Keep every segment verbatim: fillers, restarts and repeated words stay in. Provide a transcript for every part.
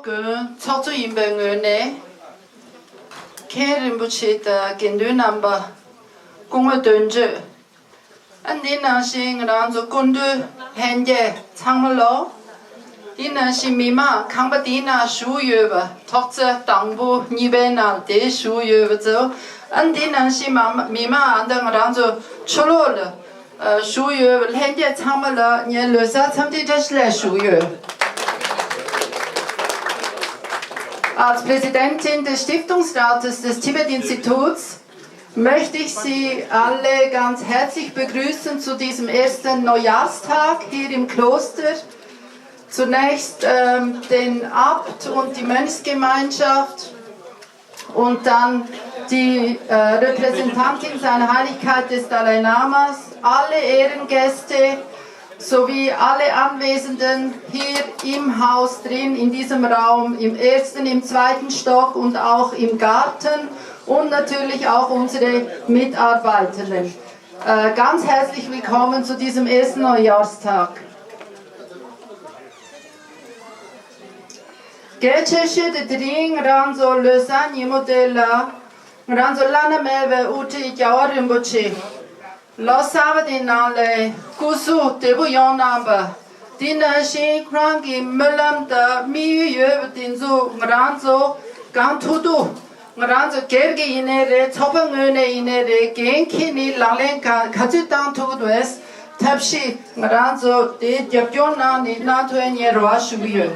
དགོན་ཚོགས་གཙོ་ཡིན་པའི་ངོས་ནས། མཁན་རིན་པོ་ཆེ་དང་དགེ་འདུན་རྣམ་པ། སྐུ་ངོ་དོན་གཅོད། ཨ་འདི་ནང་བཞིན་ང་རང་ཚོ་སྐུ་མགྲོན་ལྷན་རྒྱས་ཚང་མ་ལོ། འདི་ནང་བཞིན་མི་མང་ཁང་པ་འདིའི་ནང་བཞུགས་ཡོད་པ། ཚོགས་གཙོ་དང་པོ་གཉིས་པའི་ནང་དེ་བཞུགས་ཡོད་པ་ཚོ། ཨ་འདི་ནང་བཞིན་མ་མི་མང་ཨ་འདི་ང་རང་ཚོ་ཕྱི་ལོགས་ལ་བཞུགས་ཡོད་པ་ལྷན་རྒྱས་ཚང་མ་ལ་ངས་ལོ་གསར་འཚམས་འདྲི་བཀྲ་ཤིས་བདེ་ལེགས་ཞུ་གི་ཡོད། Als Präsidentin des Stiftungsrates des Tibet-Instituts möchte ich Sie alle ganz herzlich begrüßen zu diesem ersten Neujahrstag hier im Kloster. Zunächst ähm, den Abt und die Mönchsgemeinschaft und dann die äh, Repräsentantin seiner Heiligkeit des Dalai Lamas, alle Ehrengäste sowie alle Anwesenden hier im Haus drin, in diesem Raum, im ersten, im zweiten Stock und auch im Garten und natürlich auch unsere Mitarbeiterinnen. Äh, ganz herzlich willkommen zu diesem ersten Neujahrstag. གལ་ཆེ་ཤོས་དེ་དེ་རིང་ང་རང་ཚོ་ལོ་གསར་ཉིན་མོ་དེ་ལ་ང་རང་ཚོ་བླ་ན་མེད་པའི་དབུ་ཁྲིད་རྒྱལ་བ་རིན་པོ་ཆེ་ལོ་གསར་པ་དེ་ནང་ལ་སྐུ་གཟུགས་བདེ་པོ་ཡོང་གནང་བ། དེ་ནང་བཞིན་ཁོ་རང་གི་སྨོན་ལམ་དང་དམིགས་ཡུལ་ཡོད་པ་དེ་ཚོ་ང་རང་ཚོ་གང་ཐུབ་ཐུབ། ང་རང་ཚོ་སྒེར་གྱི་ཡིན་ནའི་རེད། ཚོགས་པ་ངོས་ནས་ཡིན་ནའི་རེད། འགན་འཁྱེར་ནས་ལག་ལེན་ག་ག་ཚོད་བཏང་ཐུབ་ཀྱི་འདུག་ཐབས་ཤེས་ང་རང་ཚོ་དེ་རྒྱབ་སྐྱོར་གནང་ནས་གནང་ཐུབ་ཡ་ངས་རེ་བ་ཞུ་གི་ཡོད།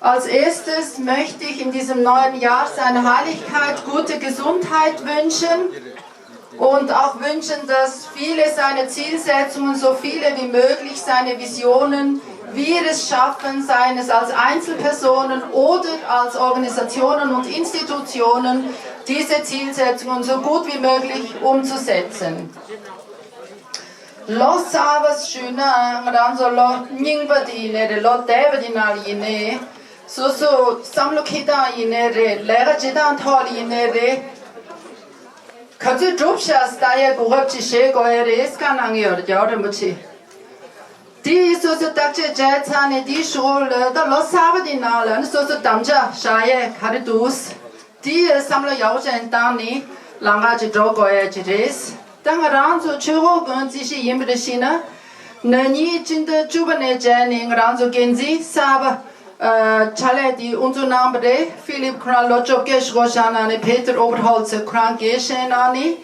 Als erstes möchte ich in diesem neuen Jahr seiner Heiligkeit gute Gesundheit wünschen und auch wünschen, dass viele seiner Zielsetzungen, so viele wie möglich seiner Visionen, wir es schaffen, seien es als Einzelpersonen oder als Organisationen und Institutionen, diese Zielsetzungen so gut wie möglich umzusetzen. ལོ་གསར་པ་ཞུས་ན་ང་རང་ཚོ་ལོ་རྙིང་པ་དེ་ཡིན་ནའི་རེད། ལོ་འདས་པ་དེ་ནང་ལ་ཡིན་ནའི་སོ་སོ་བསམ་བློ་འཁྱེར་སྟངས་ཡིན་ནའི་རེད། ལས་ཀ་བྱེད་སྟངས་ཐོག་ལ་ཡིན་ནའི་རེད། ག་ཚོད་འགྲུབ་ཤག་ལྟ་ཡའི་གོ་སྐབས་ཅིག་བཞེས་དགོས་ཡ་རེད་བཀའ་གནང་གི་ཡོད་རེད། རྒྱལ་བ་རིན་པོ་ཆེ། དེ་ཡིས་སོ་སོ་བརྟག་དཔྱད་བྱས་ཚར་ནས་དེའི་ཞོར་ལ་ད་ལོ་གསར་པ་དེ་ནང་ལ་ནི་སོ་སོ་དམ་བཅའ་བཞག་ཡས་ག་རེ་འདུག་དེའི་བསམ་བློ་ཡག་པོ་ཅན་བཏང་ནས་ལམ་ཁ་ཅིག་འགྲོ་དགོས་ཡ་ཅིག་རེད། ད་ང་རང་ཚོ་ཆོས་འཁོར་དགོན་རྩིས་གཞི་ཡིན་པ་རེད་ཤེས་ན། ན་ནིང་སྤྱི་ཟླ་བཅུ་པ་ནས་བྱས་ནས་ང་རང་ཚོ་འགན་འཛིན་གསར་པ་ཕྱག་ལས་དེ་དབུ་འཛུགས་གནང་བ་རེད། ཕི་ལིབ་ཁོ་རང་ལོ་བཅོ་བརྒྱད་བཞུགས་བཞག་གནང་ནས་པེ་ཏར་ཨོ་བར་ཧོལ་ཚེ་ཁོ་རང་དགེ་བཤེས་གནང་ནས།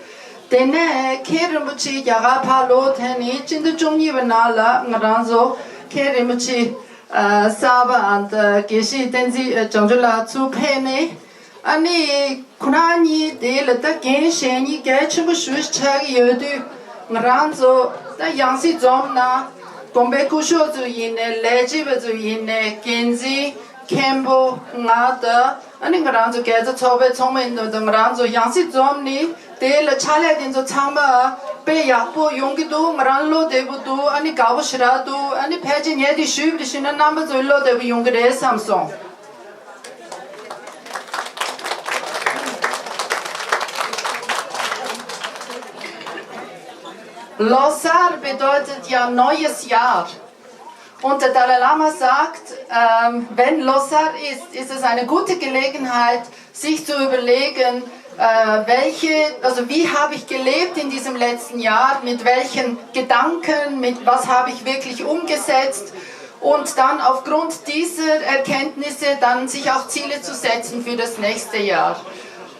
དེ་ནས་མཁན་རིན་པོ་ཆེ་རྒྱ་གར་ཕར་ལོག་ཐོན་ནས་སྤྱི་ཟླ་བཅུ་གཉིས་པ་ནང་ལ་ང་རང་ཚོ་མཁན་རིན་པོ་ཆེ་གསར་པ་དགེ་བཤེས་བསྟན་འཛིན་བྱང་ཆུབ་ལགས་ཚུར་ཕེབས་ནས། ཨ་ནི་ཁོ་རང་གཉིས་དེ་ལ་ད་འགན་བཞེས་མཁན་གལ་ཆེན་པོ་ཞེ་པོ་ཆགས་ཀྱི་ཡོད་དུས། ང་རང་ཚོ་ད་ཡང་སྲིད་འཛོམས་ན་དགོན་པའི་སྐུ་ཞབས་ཚོ་ཡིན་ནའི་ལས་བྱེད་པ་ཚོ་ཡིན་ནའི་འགན་འཛིན་མཁན་པོ་ང་དང་ཨ་ནི་ང་རང་ཚོ་དགེ་རྩ་ཚོགས་པའི་ཚོགས་མི་ཡིན་དུས་ང་རང་ཚོ་ཡང་སྲིད་འཛོམས་ནས་དེ་ལ་ཕྱག་ལས་དེ་ཚོ་ཚང་མ་དཔེ་ཡག་པོ་ཡོང་གི་འདུག་ང་རང་བློ་བདེ་པོ་འདུག་ཨ་ནི་དགའ་པོ་ཞེ་དྲག་འདུག་ཨ་ནི་ཕལ་ཆེར་ངས་དེ་ཞུས་པ་དེ་ཞུས་ན་རྣམ་པ་ཚོའི་བློ་བདེ་པོ་ཡོང་གི་རེད་བསམ་སོང་། Losar bedeutet ja neues Jahr. Und der Dalai Lama sagt, ähm, wenn Losar ist, ist es eine gute Gelegenheit, sich zu überlegen, äh, welche, also wie habe ich gelebt in diesem letzten Jahr, mit welchen Gedanken, mit was habe ich wirklich umgesetzt und dann aufgrund dieser Erkenntnisse dann sich auch Ziele zu setzen für das nächste Jahr.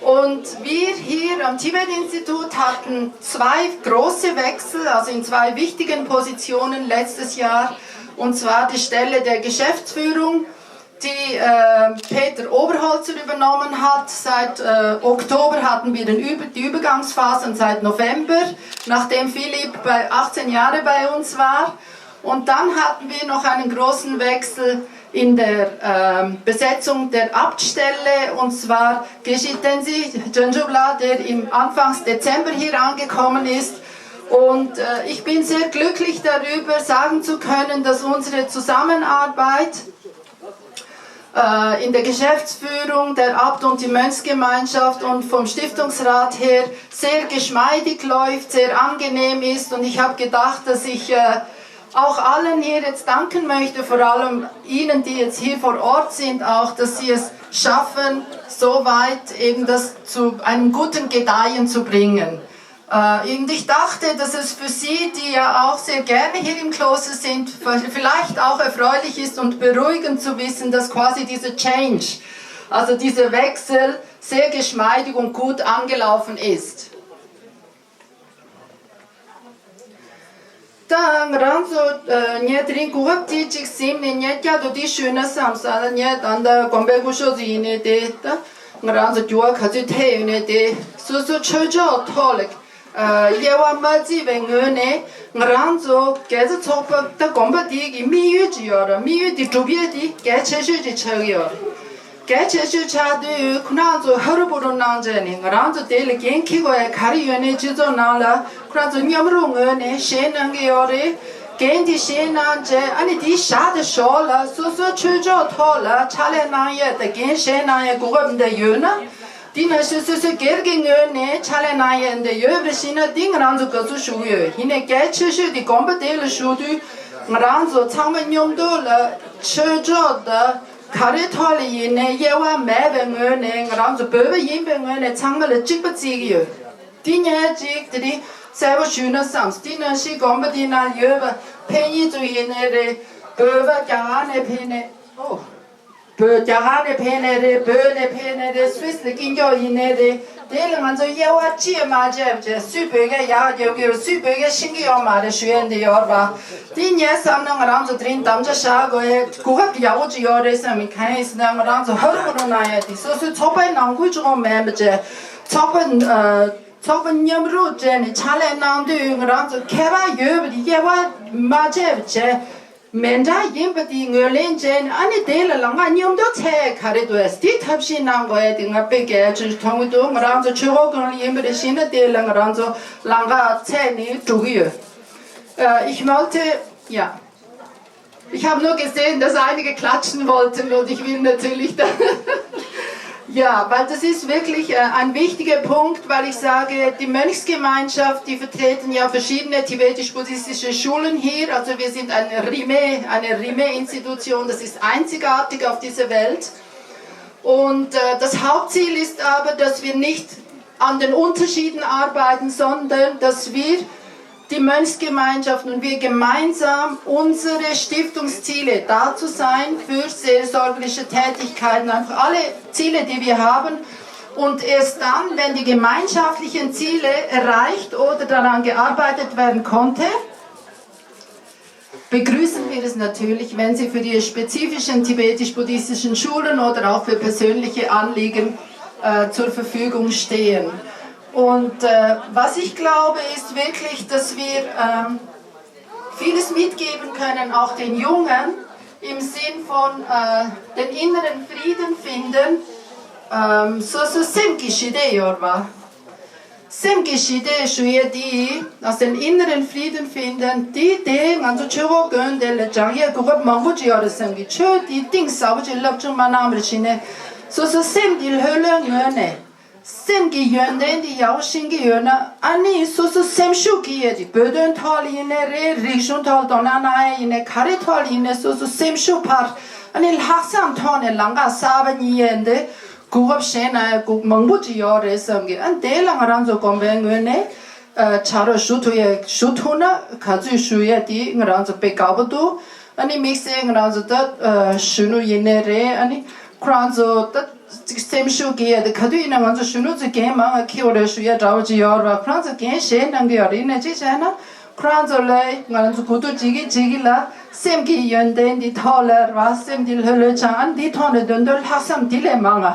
Und wir hier am Tibet-Institut hatten zwei große Wechsel, also in zwei wichtigen Positionen letztes Jahr, und zwar die Stelle der Geschäftsführung, die äh, Peter Oberholzer übernommen hat. Seit äh, Oktober hatten wir den Über die Übergangsphase und seit November, nachdem Philipp bei achtzehn Jahre bei uns war. Und dann hatten wir noch einen großen Wechsel in der ähm, Besetzung der Abtstelle, und zwar Geshe Tenzin Jönjubla, der im Anfangs Dezember hier angekommen ist. Und äh, ich bin sehr glücklich darüber, sagen zu können, dass unsere Zusammenarbeit äh, in der Geschäftsführung, der Abt und die Mönchsgemeinschaft und vom Stiftungsrat her sehr geschmeidig läuft, sehr angenehm ist. Und ich habe gedacht, dass ich äh, auch allen hier jetzt danken möchte, vor allem Ihnen, die jetzt hier vor Ort sind, auch, dass Sie es schaffen, so weit eben das zu einem guten Gedeihen zu bringen. Äh, und ich dachte, dass es für Sie, die ja auch sehr gerne hier im Kloster sind, vielleicht auch erfreulich ist und beruhigend zu wissen, dass quasi dieser Change, also dieser Wechsel, sehr geschmeidig und gut angelaufen ist. ད་ང་རང་ཚོ་ངས་དེ་རིང་གོ་སྐབས་དེ་གཅིག་ཟིན་ནས་ངས་བསྐྱར་དུ་འདི་ཞུས་ན་བསམ་ས། ངས་ད་ལྟ་དགོན་པའི་སྐུ་ཞབས་ཚོ་ཡིན་ནའི་དེ། ད་ང་རང་ཚོ་འགྱུར་བ་ག་ཚོད་ཐེབས་ཡོད་ནའི་དེ། སོ་སོ་ཆོས་ཕྱོགས་ཐོག་ལ་དབྱེ་བ་མ་བརྩི་བའི་ངོས་ནས་ང་རང་ཚོ་དགེ་རྩ་ཚོགས་པ་ད་དགོན་པ་འདི་གི་དམིགས་ཡུལ་ཅིག་ཡོད་རེད། དམིགས་ཡུལ་འདི་སྒྲུབ་ཡས་འདི་གལ་ཆེ་ཤོས་ཅིག་ཆགས་ཀྱི་ཡོད་རེད། གལ་ཆེ་ཤོས་ཆགས་དུས་ཁོ་རང་ཚོ་ཧ་རུ་བུ་རུ་གནང་བྱས་ནས་ང་རང་ཚོ་དེ་ལ་འགན་འཁྱེར་དགོས་ཡ་ག་རེ་ཡོད་ནའི་སྤྱི་ཚོགས་ནང་ལ་ཁོ་རང་ཚོ་མཉམ་རུབ་ངོས་ནས་བཞེས་གནང་གི་ཡོད་རེད། འགན་དེ་བཞེས་གནང་བྱས་ཨ་ནི་དེའི་ཞག་དང་ཞོར་ལ་སོ་སོའི་ཆོས་ཕྱོགས་ཐོག་ལ་ཕྱག་ལས་གནང་ཡས་དང་འགན་བཞེས་གནང་ཡས་གོ་སྐབས་འདི་ཡོད་ན། དེ་ནང་བཞིན་སོ་སོའི་སྒེར་གྱི་ངོས་ནས་ཕྱག་ལས་གནང་ཡས་འདི་ཡོད་པར་བཞེས་ན་འདི་ང་རང་ཚོ་དགའ་བསུ་ཞུ་གི་ཡོད། ཡིན་ནའི་གལ་ཆེ་ཤོས་དེ་དགོན་པ་དེ་ལ་བཞུགས་དུས་ང་རང་ཚོ་ཚང་མ་མཉམ་དུ་ལ་ཆོས་ཕྱོགས་དང་། ག་རེ་ཐོག་ལ་ཡིན་ནའི་དབྱེ་བ་མེད་པའི་ངོས་ནས་ང་རང་ཚོ་བོད་པ་ཡིན་པའི་ངོས་ནས་ཚང་མ་ལ་གཅིག་པ་བརྩི་གི་ཡོད། འདི་ངས་ཅིག་དེ་རིང་གསལ་པོ་ཞུས་ན་བསམས། འདི་ནང་བཞིན་དགོན་པ་འདི་ནང་ཡོད་པ་ཕེབས་མཁན་ཚོ་ཡིན་ནའི་རེད། བོད་པ་རྒྱ་གར་ནས་ཕེབས་ནའི་ཨོ། བོད་རྒྱ་གར་ནས་ཕེབས་ནའི་རེད། བོད་ནས་ཕེབས་ནའི་རེད། སུད་སི་ལ་སྐྱིད་འགྱོག་ཡིན་ནའི་རེད། དེ་ལ་ང་ཚོ་དབྱེ་བ་ཅི་ཡང་མ་བྱས་བྱས་སུས་བོད་སྐད་ཡག་རྒྱབ་ཀྱི་ཡོད། སུས་བོད་སྐད་ཤེས་ཀྱི་ཡོད་མ་རེད་ཞུ་ཡས་འདི་ཡོད་རེད་པ། དེ་ངས་བསམ་ན་ང་རང་ཚོ་དེ་རིང་དམ་བཅའ་བཞག་དགོས་ཡས་གོ་སྐབས་ཡག་པོ་ཅིག་ཡོད་རེད་བསམ་མི་གང་ཡིན་ཟེར་ན་ང་རང་ཚོ་ཧ་རུ་ཧུ་རུ་གནང་ཡས་དེ་སོ་སོའི་ཚོགས་པའི་ནང་ཁུལ་གཅིག་པོ་མེད་པ་བྱས་ཚོགས་པ་ཨ་ཚོགས་པ་མཉམ་རུབ་བྱས་ནས་ཕྱག་ལས་གནང་དུས་ང་རང་ཚོ་ཁྱད་པར་ཡོད་པ་དེ་དབྱེ་བ་མ་བྱས་པ་བྱས། མི་འདྲ་ཡིན་པ་དེ་ངོས་ལེན་བྱས་ནས་ཨ་ནི་དེ་ལ་ལམ་ཁ་མཉམ་དུ་འཚོལ་ཡས་ག་རེ་འདུག་ཨེ་དེ་ཐབས་ཤེས་གནང་དགོས་ཡས་དེ་ང་དཔེ་གལ་ཆེ་ཞིག་མཐོང་གི་འདུག་ང་རང་ཚོ་ཆོས་འཁོར་དགོན་ལ་ཡིན་པ་རེད་བཞིན་ན་དེ་ལ་ང་རང་ཚོ་ལམ་ཁ་འཚོལ་ནས་འགྲོ་གི་ཡོད། Äh, ich möchte, ja. Ich habe nur gesehen, dass einige klatschen wollten und ich will natürlich da Ja, weil das ist wirklich äh, ein wichtiger Punkt, weil ich sage, die Mönchsgemeinschaft, die vertreten ja verschiedene tibetisch-buddhistische Schulen hier. Also wir sind eine Rime, eine Rime-Institution, das ist einzigartig auf dieser Welt. Und äh, das Hauptziel ist aber, dass wir nicht an den Unterschieden arbeiten, sondern dass wir die Mönchsgemeinschaft und wir gemeinsam unsere Stiftungsziele, da zu sein für seelsorgerische Tätigkeiten, einfach alle Ziele, die wir haben. Und erst dann, wenn die gemeinschaftlichen Ziele erreicht oder daran gearbeitet werden konnte, begrüßen wir es natürlich, wenn Sie für die spezifischen tibetisch-buddhistischen Schulen oder auch für persönliche Anliegen äh, zur Verfügung stehen. Und äh, was ich glaube, ist wirklich, dass wir ähm, vieles mitgeben können, auch den Jungen, im Sinn von äh, den inneren Frieden finden, ähm, so so simki shide yorwa. སེམས་ཀྱི་ཞི་བདེ་ཞུ་ཡས་དེ་aus dem inneren Frieden finden དེ་དེ་ང་ཚོ་ཆོས་འཁོར་དགོན་དེ་ལ་སྦྱང་ཡས་གོ་སྐབས་མང་པོ་ཅིག་ཡོད་རེད་བསམ་གི་ཆོས་དེ་གཏིང་ཟབ་པོ་ཅིག་བསླབ་སྦྱོང་མ་གནང་བར་ཕྱིན་ནས་སོ་སོ་སེམས་དེ་ལྷོད་ལྷོད་ངོས་ནས་སེམས་ཀྱི་ཡོན་ཏན་དེ་ཡག་པོ་ཤེས་ཀྱི་ཡོད་ན་ཨ་ནི་སོ་སོ་སེམས་ཤུགས་ཀྱི་ཡས་དེ་བོད་དོན་ཐོག་ལ་ཡིན་ནའི་རེད། རིག་གཞུང་ཐོག་ལ་དོ་སྣང་གནང་ཡས་ཡིན་ནའི་ག་རེ་ཐོག་ལ་ཡིན་ནའི་སོ་སོ་སེམས་ཤུགས་འཕར་ཨ་ནི་ལྷག་བསམ་ཐོག་ནས་ལམ་ཁ་གསར་པ་གཉིས་ཡས་འདི། གོ་སྐབས་གཞན་ན་ཡང་གོ་མང་པོ་ཅིག་ཡོད་རེད་བསམ་གི་ཨ་དེ་ལ་ང་རང་ཚོ་དགོན་པའི་ངོས་ནས་ཨ་ཕྱག་རོགས་ཞུ་ཐུབ་ཡས་ཞུ་ཐུབ་ན་ག་ཚོད་ཞུ་ཡས་དེ་ང་རང་ཚོ་དཔེ་དགའ་པོ་འདུག་ཨ་ནི་དམིགས་བསལ་ང་རང་ཚོ་ད་ཨ་གཞོན་ནུ་ཡིན་ནའི་རེད། ཨ་ནི་ཁོ་རང་ཚོ་ད་སེམས་ཤུགས་རྒྱས་ཡས་དེ་ག་དུས་ཡིན་ན་ང་ཚོ་གཞོན་ནུ་ཚོ་འགན་མང་ང་འཁྱེར་བ་རེད་ཞུ་ཡས་འདྲ་བོ་ཅིག་ཡོད་རེད་བ། ཁོ་རང་ཚོ་འགན་བཞེས་གནང་གི་ཡོད་རེད། ཡིན་ན་ཅི་བྱས་ན། ཁོ་རང་ཚོ་ལ་ང་རང་ཚོ་གོ་བསྡུར་བྱེད་ཀྱི་བྱེད་ཀྱི་ལ་སེམས་ཀྱི་ཡོན་ཏན་འདི་ཐོག་ལ་ར་སེམས་འདི་ལྷོད་ལྷོད་བྱང་ཨ་འདི་ཐོག་ནས་འདོན་འདོན་ལྷག་བསམ་འདི་ལས་མང་ང་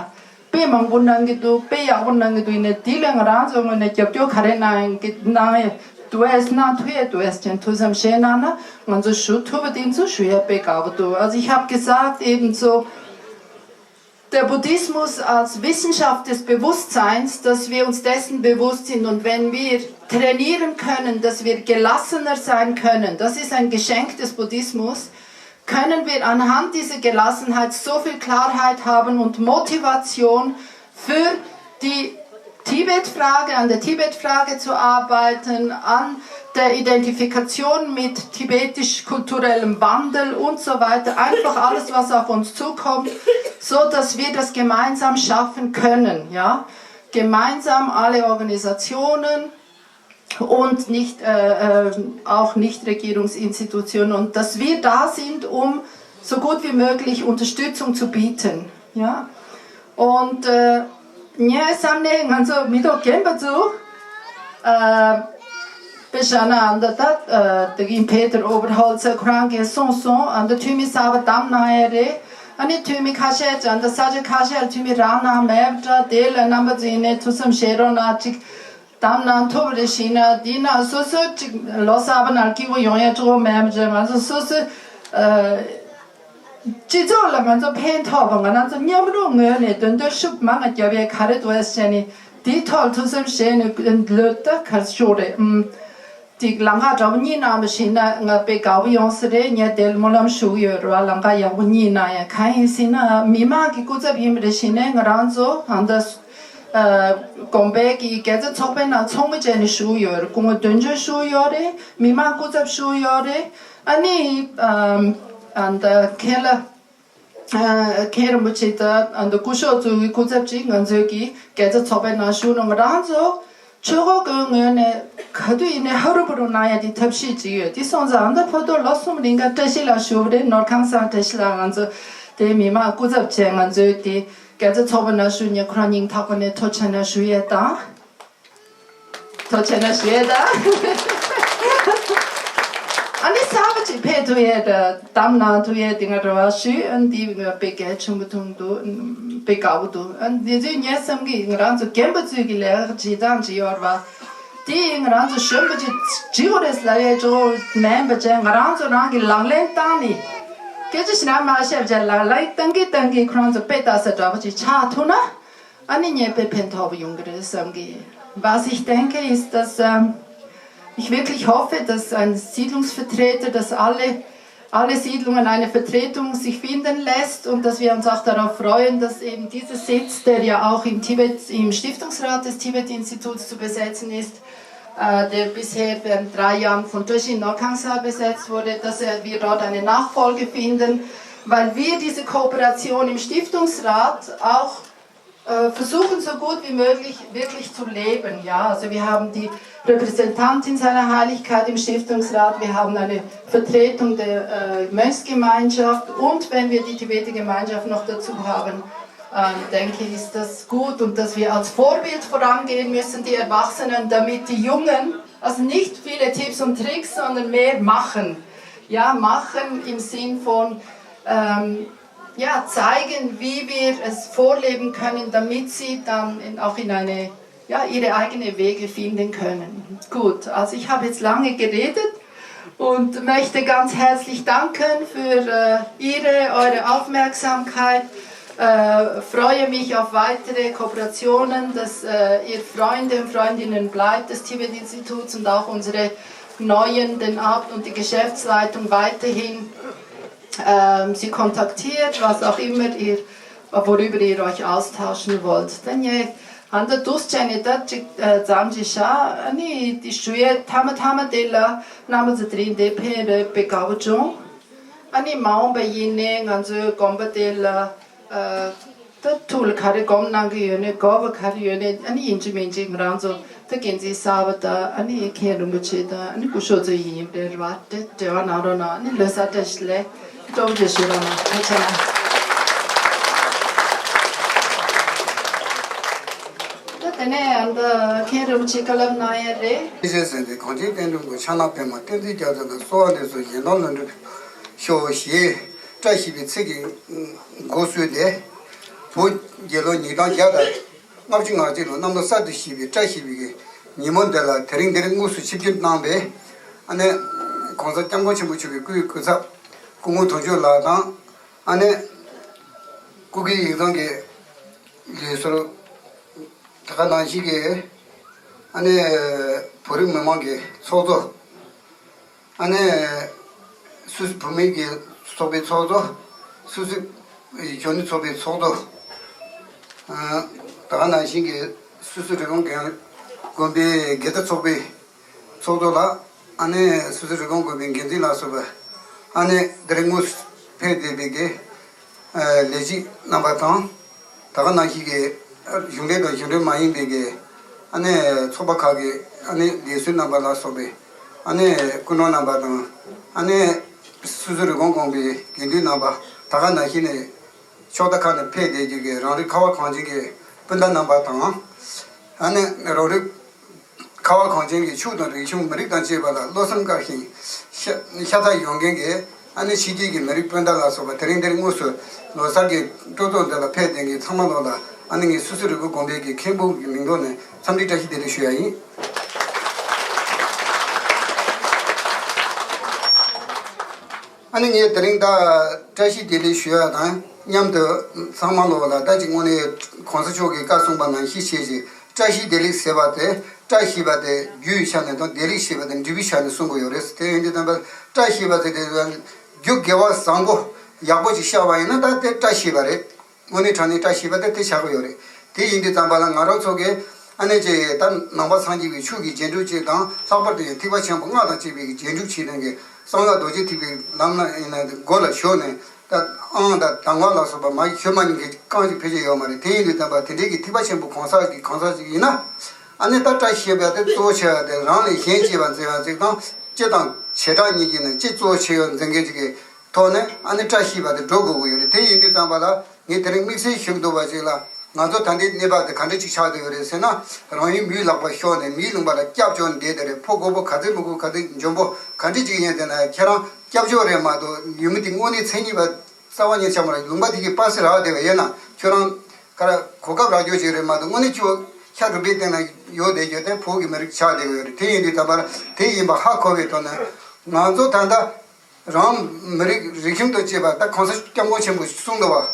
དཔེ་མང་པོ་གནང་གི་འདུག་དཔེ་ཡག་པོ་གནང་གི་འདུག་ཡིན་ནའི་འདི་ལས་ང་རང་ཚོ་ངོས་ནས་རྒྱབ་སྐྱོར་ག་རེ་གནང་ཡིན་གི་གནང་ཡས་འདུག་ཨེ་གནང་ཐུབ་ཡས་འདུག་ཨེ་ཅན་ཐུགས་བསམ་བཞེས་གནང་ན་ང་ཚོ་ཞུ་ཐུབ་པ་འདི་ཚོ་ཞུ་ཡས་དཔེ་དགའ་པོ་འདུག Also ich habe gesagt, ebenso Der Buddhismus als Wissenschaft des Bewusstseins, dass wir uns dessen bewusst sind und wenn wir trainieren können, dass wir gelassener sein können, das ist ein Geschenk des Buddhismus, können wir anhand dieser Gelassenheit so viel Klarheit haben und Motivation für die Tibet-Frage, an der Tibet-Frage zu arbeiten, an der Identifikation mit tibetisch-kulturellem Wandel und so weiter, einfach alles, was auf uns zukommt, so dass wir das gemeinsam schaffen können, ja, gemeinsam alle Organisationen und nicht, äh, äh, auch Nichtregierungsinstitutionen und dass wir da sind, um so gut wie möglich Unterstützung zu bieten, ja. Und, äh, ངའི་བསམ་ནས་ང་ཚོ་མི་ཐོག་རྒན་པ་ཚོ། ཨ། དཔེ་བཞག་ན་ཨ་འདི་ད་ཨ་དེ་གིན་ཕེ་ཏེར་ཨོ་བར་ཧོལ་ཚེ་ཁོ་རང་གིས་གསུངས་སོང་། ཨ་འདི་འཐུས་མི་གསར་པ་བདམས་གནང་ཡས་རེད། ཨ་ནི་འཐུས་མི་ཁ་ཤས་ཀྱང་འདི་ས་ཆ་ཁ་ཤས་ལ་འཐུས་མི་རག་གནང་མེད་པ་འདྲ། དེ་ལ་རྣམ་པ་ཚོ་ཡིན་ནའི་ཐུགས་བསམ་བཞེས་རོགས་གནང་། ཅིག་བདམས་གནང་ཐུབ་རེ་ཞིག་ན་འདི་ན་སོ་སོ་ཅིག་ལོ་གསར་པ་ནང་སྐྱིད་པོ་ཡོང་ཡས་གཙོ་བོ་མེད་པ་འདྲ། ང་ཚོ་སོ་སོ་ཨ། སྤྱི་ཚོགས་ལ་ང་ཚོ་ཕན་ཐོགས་པ། ང་རང་ཚོ་མཉམ་རུབ་ངོས་ནས་འདོན་འདོན་ཤུགས་མང་ང་རྒྱབ་ཡས་ག་རེ་འདུག་ཟེར་ནས་དེའི་ཐོག་ལ་ཐུགས་བསམ་བཞེས་ནས་ལོས་ད་གར་ཤོག་རེད། ཨུམ། ཅིག་ལམ་ཁ་འདྲ་པོ་གཉིས་གནང་བ་ཞིག་ན་ང་དཔེ་དགའ་པོ་ཡོང་ས་རེད། ངས་དེ་ལ་སྨོན་ལམ་ཞུ་གི་ཡོད་རེད་བ། ལམ་ཁ་ཡག་པོ་གཉིས་གནང་ཡ། གང་ཡིན་ཟེར་ན་མི་མང་གི་སྐུ་ཚབ་ཡིན་པ་རེད་ཞིག་ནས་ང་རང་ཚོ་ཨ་ད་ཨ་དགོན་པའི་གི་དགེ་རྩ་ཚོགས་པའི་ནང་ཚོགས་མི་བྱས་ནས་ཞུ་གི་ཡོད་རེད། སྐུ་ངོ་དོན་གཅོད་ཞུ་གི་ཡོད་རེད། མི་མང་སྐུ་ཚབ་ཞུ་གི་ཡོད་རེད། ཨ་ནི་ཨམ། ཨ་ད་མཁན་བླ། ཨ་མཁན་རིན་པོ་ཆེ་དང་ཨ་ད་སྐུ་ཞབས་ཚོ་གི་སྐུ་ཚབ་ཅིག་ང་ཚོའི་གི་དགེ་རྩ་ཚོགས་པའི་ནང་ཞུགས་གནང་། ང་རང་ཚོ་ཆོས་འཁོར་དགོན་ངོས་ནས་ག་དུས་ཡིན་ནའི་ཧ་རུ་བུ་རུ་གནང་ཡ་དེ་ཐབས་ཤེས་ཅིག་ཡོད། དེ་སོང་ཙང་ཨ་ད་ཕོ་ཏོ་ལོ་གསུམ་རིང་ག་བཀྲ་ཤིས་ལགས་ཞུ་བ་རེད། ནོར་ཁང་སང་བཀྲ་ཤིས་ལགས་ང་ཚོ་དེ་མི་མང་སྐུ་ཚབ་བྱས་ང་ཚོའི་དེ་དགེ་རྩ་ཚོགས་པའི་ནང་ཞུགས་ནས་ཁོ་རང་སྙིང་ཐག་པ་ནས་ཐུགས་རྗེ་ཆེ་ཞུ་ཡས་དང་། ཐུགས་རྗེ་ཆེ་ཞུ་ཡས་དང་། ཨ་ནི་གསར་པ་ཅིག་ཕེབས་ཐུབ་ཡས་དང་བདམས་གནང་ཐུབ་ཡས་དེ་ང་རེ་བ་ཞུས། ཨ་ནི་འདི་དཔེ་གལ་ཆེན་པོ་མཐོང་འདུག་དཔེ་དགའ་པོ་འདུག་ཨ་ནི་འདི་ཚོའི་ངའི་བསམ་གི་ང་རང་ཚོ་རྒན་པ་ཚོའི་གི་ལས་ཀ་བྱེད་སྟངས་ཅིག་ཡོད་རེད་བ། དེ་ཡིན་ང་རང་ཚོ་གཞོན་པ་ཅིག་བྱེད་དགོས་རེད་ལབ་ཡས་ཅིག་མེད་པ་བྱས། ང་རང་ཚོ་རང་གི་ལག་ལེན་བསྟར་ནས་སྐད་ཆ་ཞིག་ན་མ་བཤད་བྱས་ལག་ལེན་བསྟར་གི་བསྟར་གི་ཁོ་རང་ཚོ་དཔེ་ལྟ་ས་འདྲ་པོ་ཅིག་ཆགས་ཐུབ་ན། ཨ་ནི་ངས་དཔེ་ཕན་ཐོགས་པ་ཡོང་གི་རེད་བསམ་གི། Was ich denke, ist, dass, ähm, ich wirklich hoffe, dass ein Siedlungsvertreter, dass alle, alle Siedlungen eine Vertretung sich finden lässt und dass wir uns auch darauf freuen, dass eben dieser Sitz, der ja auch im Tibet, im Stiftungsrat des Tibet-Instituts zu besetzen ist, äh, der bisher während drei Jahren von Tshöshin Norkhangsa besetzt wurde, dass er, wir dort eine Nachfolge finden, weil wir diese Kooperation im Stiftungsrat auch äh, versuchen, so gut wie möglich wirklich zu leben. Ja, also wir haben die Repräsentantin seiner Heiligkeit im Stiftungsrat, wir haben eine Vertretung der, äh, Mönchsgemeinschaft und wenn wir die Tibeter Gemeinschaft noch dazu haben, ähm, denke ich, ist das gut und dass wir als Vorbild vorangehen müssen, die Erwachsenen, damit die Jungen, also nicht viele Tipps und Tricks, sondern mehr machen. Ja, machen im Sinn von, ähm, ja, zeigen, wie wir es vorleben können, damit sie dann in, auch in eine, ja, ihre eigene Wege finden können. Gut, also ich habe jetzt lange geredet und möchte ganz herzlich danken für, äh, Ihre, eure Aufmerksamkeit. Äh, freue mich auf weitere Kooperationen, dass, äh, ihr Freunde und Freundinnen bleibt des Tibet-Instituts und auch unsere neuen, den Abt und die Geschäftsleitung weiterhin ähm, sie kontaktiert, was auch immer ihr, worüber ihr euch austauschen wollt. Dann je, an der Duschene, da, äh, Zamjisha, ani, die Schuhe, Tama Tama de la, Nama Zadrin de Pere, Begaujo, ani, Maun bei Yine, Ganze, Gomba de la, äh, ད་ཐུགས་ལ་ག་རེ་སྒོམ་གནང་གི་ཡོད་ནས་དགོས་པ་ག་རེ་ཡོད་ནས་ཨ་ནི་ཡིན་གཅིག་མིན་གཅིག་ང་རང་ཚོ་ད་འགན་འཛིན་གསར་པ་དང་ཨ་ནི་མཁན་རིན་པོ་ཆེ་དང་ཨ་ནི་སྐུ་ཞབས་ཚོ་ཡིན་པའི་རེ་བ་དེ་འབྲེལ་བ་གནང་རོགས་གནང་། ཨ་ནི་ལོ་གསར་བཀྲ་ཤིས་བདེ་ལེགས། སྤྲོ་པོ་ཅིག་ཞུ་རོགས་གནང་། ཐུགས་རྗེ་ཆེ་གནང་། ད་དེ་ནས་ཨ་ནི་མཁན་རིན་པོ་ཆེ་བཀའ་སློབ་གནང་ཡས་རེད། ཞེས་གསན་ཏེ་གངས་ཅན་བསྟན་འགྲོའི་མགོན་ཕྱག་ན་པདྨ་བསྟན་འཛིན་རྒྱ་མཚོ་ལ་གསོལ་བ་འདེབས་སོ། གཞན་དོན་ལ་འགྲོ་ཤོག་ཞེས་བཀྲ་ཤིས་པའི་ཚིག་གིས་འགོ་བཙུགས་ཏེ། བོད་རྒྱལ་ལོ་ཉིས་སྟོང་བརྒྱ་དང་ལྔ་བཅུ་ང་གཅིག་ལོ་གནམ་ལོ་གསར་དུ་བཞད་པའི་བཀྲ་ཤིས་པའི་ཉིན་མོ་འདི་ལ་དེ་རིང་འདིར་དངོས་སུ་ཆིབས་བསྒྱུར་གནང་བའི་ཨ་ནེ་༸གོང་ས་༸སྐྱབས་མགོན་ཆེན་པོ་མཆོག་གི་སྐུའི་སྐུ་ཚབ་སྐུ་ངོ་དོན་གཅོད་ལགས་དང་། ཨ་ནེ་སྐུ་སྒེར་ཡིག་ཚང་གི་ལས་ཟུར་དེ་ག་ནང་བཞིན་གྱི་ཨ་ནེ་བོད་རིགས་མི་མང་གི་ཚོགས་གཙོ། ཨ་ནེ་སུད་སི་བོད་མིའི་གི་ཚོགས་པའི་ཚོགས་གཙོ། སུད་སི་གཞོན་ནུ་ཚོགས་པའི་ཚོགས་གཙོ། ཨ་ད་ག་ནང་བཞིན་གྱི་སུད་སི་རི་ཀོན་དགོན་པའི་དགེ་རྩ་ཚོགས་པའི་ཚོགས་གཙོ་ལགས། ཨ་ནེ་སོ་སོའི་རུ་ཁག་དགོན་པའི་འགན་འཛིན་ལ་སོགས་པ། ཨ་ནེ་དེ་རིང་དངོས་སུ་ཕེབས་བསྡད་པའི་གི་ལས་བྱེད་རྣམ་པ་དང་། ད་ག་ནང་བཞིན་གྱི་གཞུང་འབྲེལ་དང་གཞུང་འབྲེལ་མ་ཡིན་པའི་གི་ཨ་ནེ་ཚོགས་པ་ཁག་གི་ཨ་ནེ་ལས་བཟོ་རྣམ་པ་ལ་སོགས་པའི་ཨ་ནེ་སྐུ་མགྲོན་རྣམ་པ་དང་། ཨ་ནེ་སོ་སོའི་རུ་ཁག་དགོན་པའི་དགེ་འདུན་རྣམ་པ། ད་ག་ནང་བཞིན་ནས་ཕྱོགས་མཐའ་ཁག་ནས་ཕེབས་བསྡད་རྒྱུ་གི་རང་རིགས་ཁ་བ་གངས་ཅན་གྱི་སྤུན་ཟླ་རྣམ་པ་དང་། ཨ་ནེ་རང་རིགས་ཁ་བ་གངས་ཅན་གྱི་ཆོས་དང་རིག་གཞུང་མི་རིགས་དང་བཅས་པ་ལ་བློ་སེམས་དཀར་ཞིང་ཤ་ཤ་ཚ་ཡོད་མཁན་གྱི་ཨ་ནེ་ཕྱི་རྒྱལ་གྱི་མི་རིགས་སྤུན་ཟླ་ལ་སོགས་པ། དེ་རིང་འདིར་དངོས་སུ་ལོ་གསར་གྱི་སྤྲོ་ཚོགས་འདི་ལ་ཕེབས་བསྡད་མཁན་ཚང་མ་ལོ་ལ་ཨ་ནེ་ངས་སོ་སོའི་རུ་ཁག་དགོན་པའི་གི་མཁན་པོ་གི་མིང་ཐོག་ནས་འཚམས་འདྲི་བཀྲ་ཤིས་བདེ་ལེགས་ཞུ་ཡ་ཡིན། ཨ་ནི་ངས་དེ་རིང་ད་བཀྲ་ཤིས་བདེ་ལེགས་ཞུ་ཡ་དང་མཉམ་དུ་ཚང་མ་ལོ་ལ་ད་ཅིག་དངོས་གནས་གོང་ས་མཆོག་གིས་བཀའ་གསུངས་པ་ནང་བཞིན་བྱས་ཤིག་བཀྲ་ཤིས་བདེ་ལེགས་ཟེར་བ་དེ། བཀྲ་ཞེས་པ་དེ་རྒྱུའི་ཆ་ནས་དང་། བདེ་ལེགས་ཞེས་པ་དེ་འབྲས་བུའི་ཆ་ནས་གསུང་གི་ཡོད་རེད། དེ་ཡིན་དུས་ཙམ་པ་བཀྲ་ཞེས་པ་དེ་དེ་རྒྱུ་དགེ་བ་བཟང་པོ་ཡག་པོ་ཅིག་བཤགས་པ་ཡིན་ན་ད་དེ་བཀྲ་ཞེས་པ་རེད། དངོས་གནས་དྲང་གནས་བཀྲ་ཤིས་པ་དེ་དེ་ཆགས་ཀྱི་ཡོད་རེད། དེ་ཡིན་དུས་ཙམ་པ་ལ་ང་རང་ཚོ་གིས་ཨ་ནེ་ཅེ་ད་ནང་པ་སངས་རྒྱས་པའི་ཆོས་ཀྱི་རྗེས་འགྲོ་ཅིག་དང་། ལྷག་པར་དུ་ཡང་ཐེག་པ་ཆེན་པོ་སྔགས་དང་བཅས་པའི་རྗེས་འཇུག་བྱེད་མཁན་གྱི་གསང་སྔགས་རྡོ་རྗེ་ཐེག་པའི་ལམ་ལ་ཡིན་ན་མགོ་ལ་ཞུགས་ནས། ད་ཨང་དང་དང་བ་ལ་སོགས་པ་མ་ཞུ་མ་མྱོང་མཁན་རྐང་ཅིག་ཕལ་ཆེར་ཡོད་མ་རེད། དེ་ཡིན་དུས་ཙམ་པ་དེ་འདྲའི་གི་ཐེག་པ་ཆེན་པོ་གང་ཟག་གི་གང་ཟག་ཅིག་ཡིན་ན། ཨ་ནེ་ད་བཀྲ་ཤིས་པ་དེ་གཙོ་བོ་ཆེ་བ་དེ་རང་ལས་གཞན་གཅེས་པར་མཛད་པ་ཅིག་དང་། སྤྱི་དང་བྱེ་བྲག་གཉིས་ཀྱི་ནང་སྤྱི་གཙོ་ཆེ་བ་མཛད་མཁན་ཅིག་གི་ཐོག་ནས་ཨ་ནེ་བཀྲ་ཤིས་པ་དེ་འགྲོ་དགོས་ཀྱི་ཡོད་རེད། དེ་ཡིན་དུས་ཙམ་པ་ལ་ངས་དེ་རིང་དམིགས་བསལ་ཞུ་གི་འདུག་པ་ཅིག་ལ། ང་ཚོ་ད་ལྟའི་གནས་བབ་དེ་ག་འདྲ་ཅིག་ཆགས་བསྡད་ཡོད་རེད་ཟེར་ན། རང་ཡུལ་མིའི་ལག་པར་ཤོར་ནས་མིའི་ལུང་པ་ལ་སྐྱབས་བཅོལ་བསྡད་དེ་རེད། ཕོ་རྒོད་པོ་ག་ཚོད་མི་དགོས། ག་ཚོད་འཇོན་པོ་ག་འདྲ་ཅིག་ཡིན་ཟེར་ན་ཡང་ཁྱེད་རང་སྐྱབས་བཅོལ་རེད་མ་གཏོགས་ཡུལ་མི་དེ་དངོས་གནས་མཚན་ཉིད་པ་རྩ་བ་ཉིད་ཆགས་མ་རེད། ལུང་པ་དེ་གི་པ་སེ་རག་བསྡད་པ་ཡིན་ན་ཁྱོད་རང་ག་རེ་གོ་སྐབས་རག་རྒྱུ་ཞིག་རེད་མ་གཏོགས། དངོས་གནས་ཁྱོད་ཤ་རུས་པའི་སྟེང་ན་ཡོད་བསྡད་རྒྱུ་དེ་བོད་ཀྱི་མི་རིགས་ཆགས་བསྡད་ཡོད་རེད། དེ་ཡིན་དུས་ཙམ་པ་ལ་དེ་ཡིན་པ་ཧ་གོ་བའི་ཐོག་ནས། ང་ཚོ་ད་ལྟ་རང་མི་རིགས་རིག་གཞུང་དང་བཅས་པ་ད་གོང་ས་སྐྱབས་མགོན་ཆེན་པོས་གསུངས་འདུག་བ།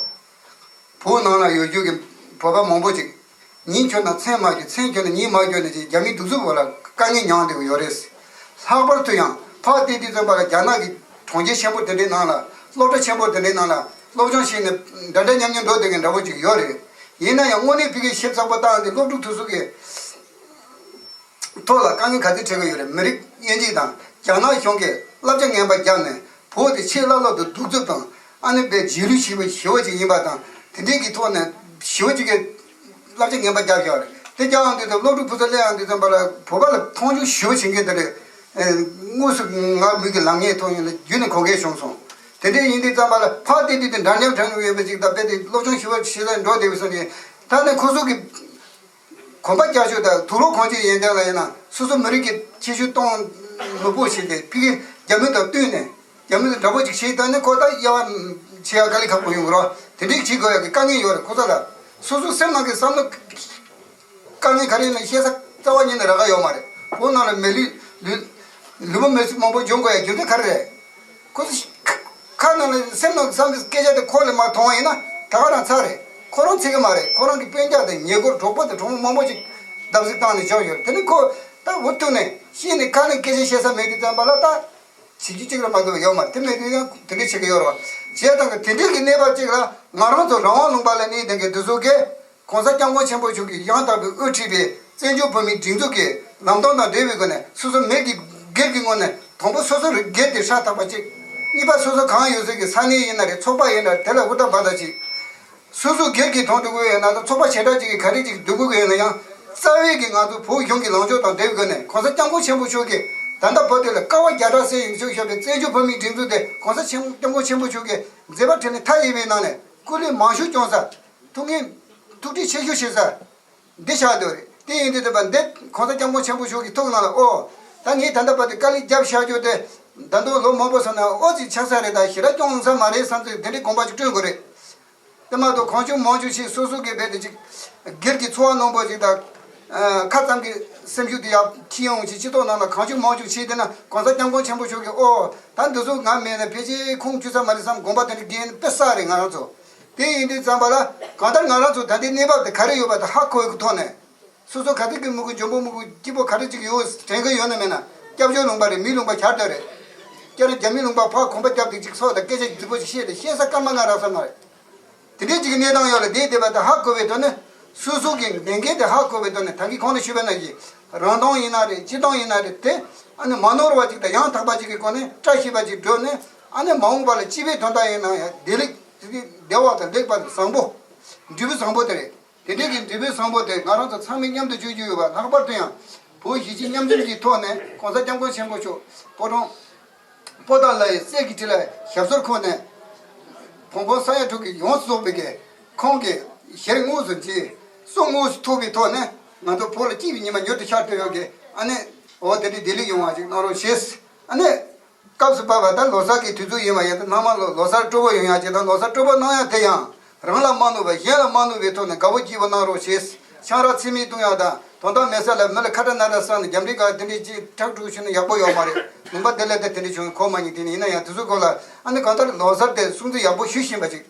བོད་ནང་ལ་ཡོད་རྒྱུ་གི་བོད་པ་མང་པོ་ཅིག་ཉིན་ཁྱོན་ན་མཚན་མ་གྱོན། མཚན་ཁྱོན་ན་ཉིན་མ་གྱོན་ནས་ཅིག་རྒྱ་མིའི་གདུག་རྩུབ་འོག་ལ་དཀའ་ངལ་མྱངས་བསྡད་ཡོད་རེད། ལྷག་པར་དུ་ཡང་ཕར་བལྟས་དུས་ཙམ་པ་ལ་རྒྱ་ནག་གི་གྲོང་ཁྱེར་ཆེན་པོ་དེ་འདྲའི་ནང་ལ། སློབ་གྲྭ་ཆེན་པོ་དེ་འདྲའི་ནང་ལ་སློབ་སྦྱོང་བྱས་ནས་འདྲ་འདྲ་མཉམ་མཉམ་འགྲོ་བསྡད་མཁན་འདྲ་པོ་ཅིག་ཡོད་རེད། ཡིན་ན་ཡང་དངོས་གནས་ཕ་གིའི་ཞིབ་ཚགས་པོ་བཏང་སྟེ་སློབ་ཕྲུག་དེ་ཚོ་གི་ཐོག་ལ་དཀའ་ངལ་ག་ཚོད་འཕྲད་ཀྱི་ཡོད་རེད། མི་རིགས་དབྱེ་འབྱེད་དང་། རྒྱ་ནག་གཞུང་གིས་བསླབ་བྱ་ངན་པ་བརྒྱབ་ནས་བོད་དེ་ཆེས་བླ་ལོག་ཏུ་གདུག་རྩུབ་དང་། ཨ་ནི་དཔེ་རྗེས་ལུས་ཞེ་པོ་ཞེ་པོ་ཅིག་ཡིན་པ་དང་། དེ་འདྲའི་གི་ཐོག་ནས་ཞེ་པོ་ཅིག་གི་བསླབ་བྱ་ངན་པ་བརྒྱབ་བཞག་རེད། དེ་རྒྱག་ཡོང་དུས་ཙམ། སློབ་ཕྲུག་བུ་ཚ་སླེབས་ཡོང་དུས་ཙམ་པ་ལ་བོད་པ་ལ་མཐོང་ཆུང་ཞེ་པོ་བྱེད་མཁན་དེ་རེད། ཨེ། དངོས་སུ་ང་མིག་གི་ལག་ངན་མཐོང་ཡོང་ལ་རྒྱུན་ནས་གོ་སྐབས་བྱུང་སོང་། དེ་འདྲ་ཡིན་དུས་ཙམ་པ་ལ་ཕར་བལྟས་དུས་དེ་འདྲ་མཉམ་དྲན་ཡོད་པ་ཅིག་དང་། དཔེ་དེ་སློབ་སྦྱོང་ཞེ་པོ་བྱེད་ས་འགྲོ་བསྡད་པའི་སོང་ནས། ད་ནི་ཁོ་ཚོ་གི་གོམ་པ་རྒྱག་ཕྱོགས་དང་དུག་ལོག་གོན་ཆས་ཡོན་ཏན་ལ་ཡིན་ན། སོ་སོ་མི་རིགས་ཀྱི་ཁྱད་ཆོས་སྟོན་ནུས་པོ་བྱས་ཏེ་ཕ་གི་རྒྱ་མི་དང་བསྟུན་ནས་རྒྱ་མི་དང་འདྲ་པོ་ཅིག་བྱེད། ད་ནི་ཁོ་ད་དབྱེ་བ་ཕྱེ་ཡ་དཀའ་ལས་ཁག་པོ་ཡོང་གི་རེད། དེ་འདྲའི་བྱེད་དགོས་ཡ་གི་དཀའ་ངལ་ཡོད་རེད། ཁོ་ཚོ་ལ་སོ་སོ་སེམས་ནང་གི་བསམ་བློ་དཀའ་ངལ་ག་རེ་ཡིན་ན་བཤད་ས་རྩ་བ་ཉིད་ནས་རག་ག་ཡོད་མ་རེད། བོད་ནང་ལ་མི་ལུས་ལུས་ལུས་པོ་མེ་གསོད་མང་པོ་འབྱུང་དགོས་ཡ་རྒྱུ་མཚན་ག་རེ་རེད། ཁོ་ཚོ་ཁ་ནང་ལ་སེམས་ནང་བསམ་པའི་སྐད་ཆ་དེ་ཁོ་ལ་མ་ཐོང་བ་ཡིན་ན་ད་ག་རང་ཚར་རེད། ཁོ་རང་ཚིག་གི་མ་རེད། ཁོ་རང་གི་སྤུན་ཀྱག་དང་ཉེ་འཁོར་གྲོགས་པོ་དང་གྲོགས་མོ་མང་པོ་ཅིག་བརྡབ་གསིག་བཏང་ནས་བཞག་ཡོད་རེད། དེ་ནི་ཁོ་ད་འུ་ཐུག་ནས་ཤེས་ནས་ཁ་ནས་སྐད་ཆ་བཤད་ས་མེད་དུས་ཙམ་པ་ལ་ད་བྱེད་རྒྱུ་གཅིག་ལ་མ་གཏོགས་ཡོད་མ་རེད། དེ་མེད་དུས་ཡང་དེ་འདྲ་བྱེད་ཀྱི་ཡོད་རེད་བ། བྱས་ཙང་གི་དེ་འདྲའི་གི་གནས་བབ་ཅིག་ལ་ང་རང་ཚོ་རང་དབང་ལུང་པ་ལ་གནས་བསྡད་མཁན་དེ་ཚོ་གིས། གོང་ས་སྐྱབས་མགོན་ཆེན་པོ་མཆོག་གིས་ཡང་དག་པའི་དབུ་ཁྲིད་པའི་བཙན་བྱོལ་བོད་མིའི་སྒྲིག་འཛུགས་ཀྱི་ལམ་སྟོན་དང་འབྲེལ་བའི་སྒོ་ནས། སོ་སོ་མི་གི་སྒེར་གྱི་ངོས་ནས་དང་པོ་སོ་སོ་རང་སྒེར་དེ་ཧྲ་ཐག་པ་གཅིག་གཉིས་པ་སོ་སོ་གང་ཡོད་ཚད་ཀྱི་ས་གནས་ཡིན་ན་རེད། ཚོགས་པ་ཡིན་ན་རེད། དེ་ལ་ཧུར་ཐག་འབད་ཐག་གཅིག་སོ་སོ་སྒེར་གྱི་དོན་སྒྲུབ་དགོས་ཡོད་ན་དང་། ཚོགས་པ་བྱེ་བྲག་ཅིག་གིས་ག་རེ་ཅིག་སྒྲུབ་དགོས་ཀྱི་ཡོད་ན་ཡང་། རྩ་བའི་གི་ང་ཚོ་བོད་གཞུང་གི་ལངས་ཕྱོགས་དང་འབྲེལ་བའི་སྒོ་ནས། གོང་ས་སྐྱབས་མགོན་ཆེན་པོ་མཆོག་གིས་ད་ལྟ་བར་དུ་ལ་དཀའ་བ་བརྒྱ་ཕྲག་སེལ་ཡོང་ཆོག་ཤོག་པའི་བཙན་བྱོལ་བོད་མིའི་སྒྲིག་འཛུགས་དེ་གོང་ས་སྐྱབས་མགོན་ཆེན་པོ་མཆོག་གིས་མཛད་པ་འཕྲིན་ལས་མཐའ་ཡས་པའི་ནང་ནས་སྐུ་ལས་མང་ཤོས་བསྐྱོན་ས། ཐུགས་ངེས་ཐུགས་ཁྲལ་ཆེ་ཤོས་བྱེད་ས་འདི་ཆགས་བསྡད་རེད། དེ་ཡིན་དུས་དེ་བ་འདི་གོང་ས་སྐྱབས་མགོན་ཆེན་པོ་མཆོག་གི་ཐུགས་ནང་ལ། ཨོ། ད་ངས་ད་ལྟ་བར་དུ་དཀའ་ལས་བརྒྱབ་བཞག་རྒྱུ་དེ་ད་དུང་ལོ་མང་པོ་སོང་ན་ཨོ་ཙི་ཆགས་ས་རེད། ད་ཞེ་དྲག་སྐྱོན་ཡོང་ས་མ་རེད་བསམ་ཚུལ་དེ་འདྲའི་དགོངས་པ་ཅིག་བསྐྲུན་དགོས་རེད། དེ་མ་གཏོགས་གང་བྱུང་མང་བྱུང་བྱས། སོ་སོ་གི་རྦད་དེ་ཅིག་སྒེར་གྱི་ཚོར་བ་རྣོན་པོ་ཅིག་དང་། ཁ་ཙམ་གྱི་སེམས་ཤུགས་དེ་ཡར་ཁྱེར་ཡོང་བྱས། སྤྱི་ཚོགས་ནང་ལ་གང་བྱུང་མང་བྱུང་བྱས་བསྡད་ན། གོང་ས་སྐྱབས་མགོན་ཆེན་པོ་མཆོག་གིས་ཨོ། ད་འདི་ཚོ་ང་མེད་ན་ཕལ་ཆེར་ཁུངས་འཁྱོལ་ས་མ་རེད་བསམ་དགོངས་པ་དེ་འདྲ་འགལ་ནས་དཔེ་བསགས་རེད་ང་རང་ཚོ། དེ་ཡིན་དུས་ཙམ་པ་ལ་གང་ལྟར་ང་རང་ཚོ་ད་ལྟའི་གནས་བབ་དེ་ག་རེ་ཡོད་པ་དེ་ཧ་གོ་བའི་གི་ཐོག་ནས། སོ་སོ་ག་ཚོད་ཀྱི་མི་དགོས། འཇོན་པོ་མི་དགོས། སྐྱིད་པོ་ག་རེ་ཅིག་ཡོད་དྲན་གི་ཡོད་ན་མེད་ན། སྐྱབས་བཅོལ་ལུང་པ་རེད། མིའི་ལུང་པ་ཁྱར་དོ་རེད། སྐྱབས་རེད། རྒྱ་མིའི་ལུང་པ་ཕར་གོམ་པ་རྒྱབ་སྟེ་ཅིག་ཚོགས་དང་སྐད་ཆ་རྫིག་པོ་ཅིག་བཤད་དེ་བཤད་ས་སྐར་མ་ལྔ་རག་ས་མ་རེད། དེ་འདྲའི་ཅིག་གི་གནས་སྟངས་ཡོད་ལ། དེའི་དེ་བ་དེ་ཧ་གོ་བའི་ཐོག་ནས། སོ་སོ་གི་ལས་འགན་དེ་ཧ་གོ་བའི་ཐོག་ནས། ད་གིན་གོང་ནས་ཞུས་པ་ནང་བཞིན་རང་སྟོང་ཡིན་ན་རེད། སྤྱིར་བཏང་ཡིན་ན་རེད། དེ་ ཨ་ནི་མ་ནོར་བ་ཅིག་དང་ཡང་དག་པ་ཅིག་གི་སྒོ་ནས་བཀྲ་ཤིས་པ་ཅིག་བསྒྲུབས་ནས། ཨ་ནི་མ་འོངས་པ་ལ་སྤྱི་པའི་དོན་དག་ཡིན་ན་ཡང་བདེ་ལེགས་བདེ་བ་དང་ལེགས་པ་དང་བཟང་པོ། འབྲས་བུ་བཟང་པོ་དེ་རེད། དེ་འདྲའི་གི་འབྲས་བུ་བཟང་པོ་དེ་ང་རང་ཚོ་ཚང་མས་མཉམ་དུ་སྤྱོད་རྒྱུ་ཡོད་པ། ལྷག་པར་དུ་ཡང་བོད་གཞིས་བྱེས་མཉམ་འཛོམས་ཀྱི་ཐོག་ནས་༸གོང་ས་༸སྐྱབས་མགོན་ཆེན་པོ་མཆོག་ཕོ་བྲང་པོ་ཏཱ་ལའི་སྲས་ཀྱི་ཁྲི་ལ་ཞབས་སོར་འཁོད་ནས། བོན་པོ་ས་ཡ་དྲུག་གི་ཡོངས་སུ་རྫོགས་པའི་གི་ཁོང་གི་ཞལ་དངོས་སུ་མཇལ། གསུང་དངོས་སུ་ཐོས་པའི་ཐོག་ནས་ང་ཚོ་བོད་ལ་སྐྱིད་པའི་ཉི་མ་མྱུར་དུ་ཤར་ཐུབ་ཡོད་གི། ཨ་ནི་འོ་དེ་འདྲའི་བདེ་ལེགས་ཡོང་བ་ཅིག་གནང་རོགས་ཞེས། ཨ་ནི་སྐབས་སུ་བབས་པ་ད་ལོ་གསར་གྱི་དུས་ཚོད་ཡིན་པ་ཡིན་ཙང་། ནང་མ་ལོ་ལོ་གསར་སྤྲོ་པོ་ཡོང་ཡག་ཅིག་དང་། ལོ་གསར་སྤྲོ་པོ་གནང་ཡག་དེ་ཡང་རང་ལ་མ་གནོད་པ། གཞན་ལ་མ་གནོད་པའི་ཐོག་ནས་དགའ་པོ་སྐྱིད་པོ་གནང་རོགས་ཞེས། ཆང་རག་འཚེ་མེད་གཏོང་ཡག་དང་། དོན་དག་མེད་ས་ལ་མི་ལ་ཁ་ཏ་ན་ཏ་བསགས་ནས་རྒྱབ་འདྲེ་ག་དེ་འདྲའི་ཅིག་ཁྲག་དཀྲུག་ཤོར་ན་ཡག་པོ་ཡོད་མ་རེད། ལུང་པ་དེ་ལ་ད་དེ་འདྲ་བྱུང་ཡོད་ཁོ་མ་ཉིད་དེ་ནི་ཡིན་ན་ཡང་། དེ་ཚོའི་སྐོར་ལ་ཨ་ནི་གང་ལྟར་ལོ་གསར་དེ་སྲུང་བརྩི་ཡག་པོ་ཞུ་བཞིན་པ་ཅིག་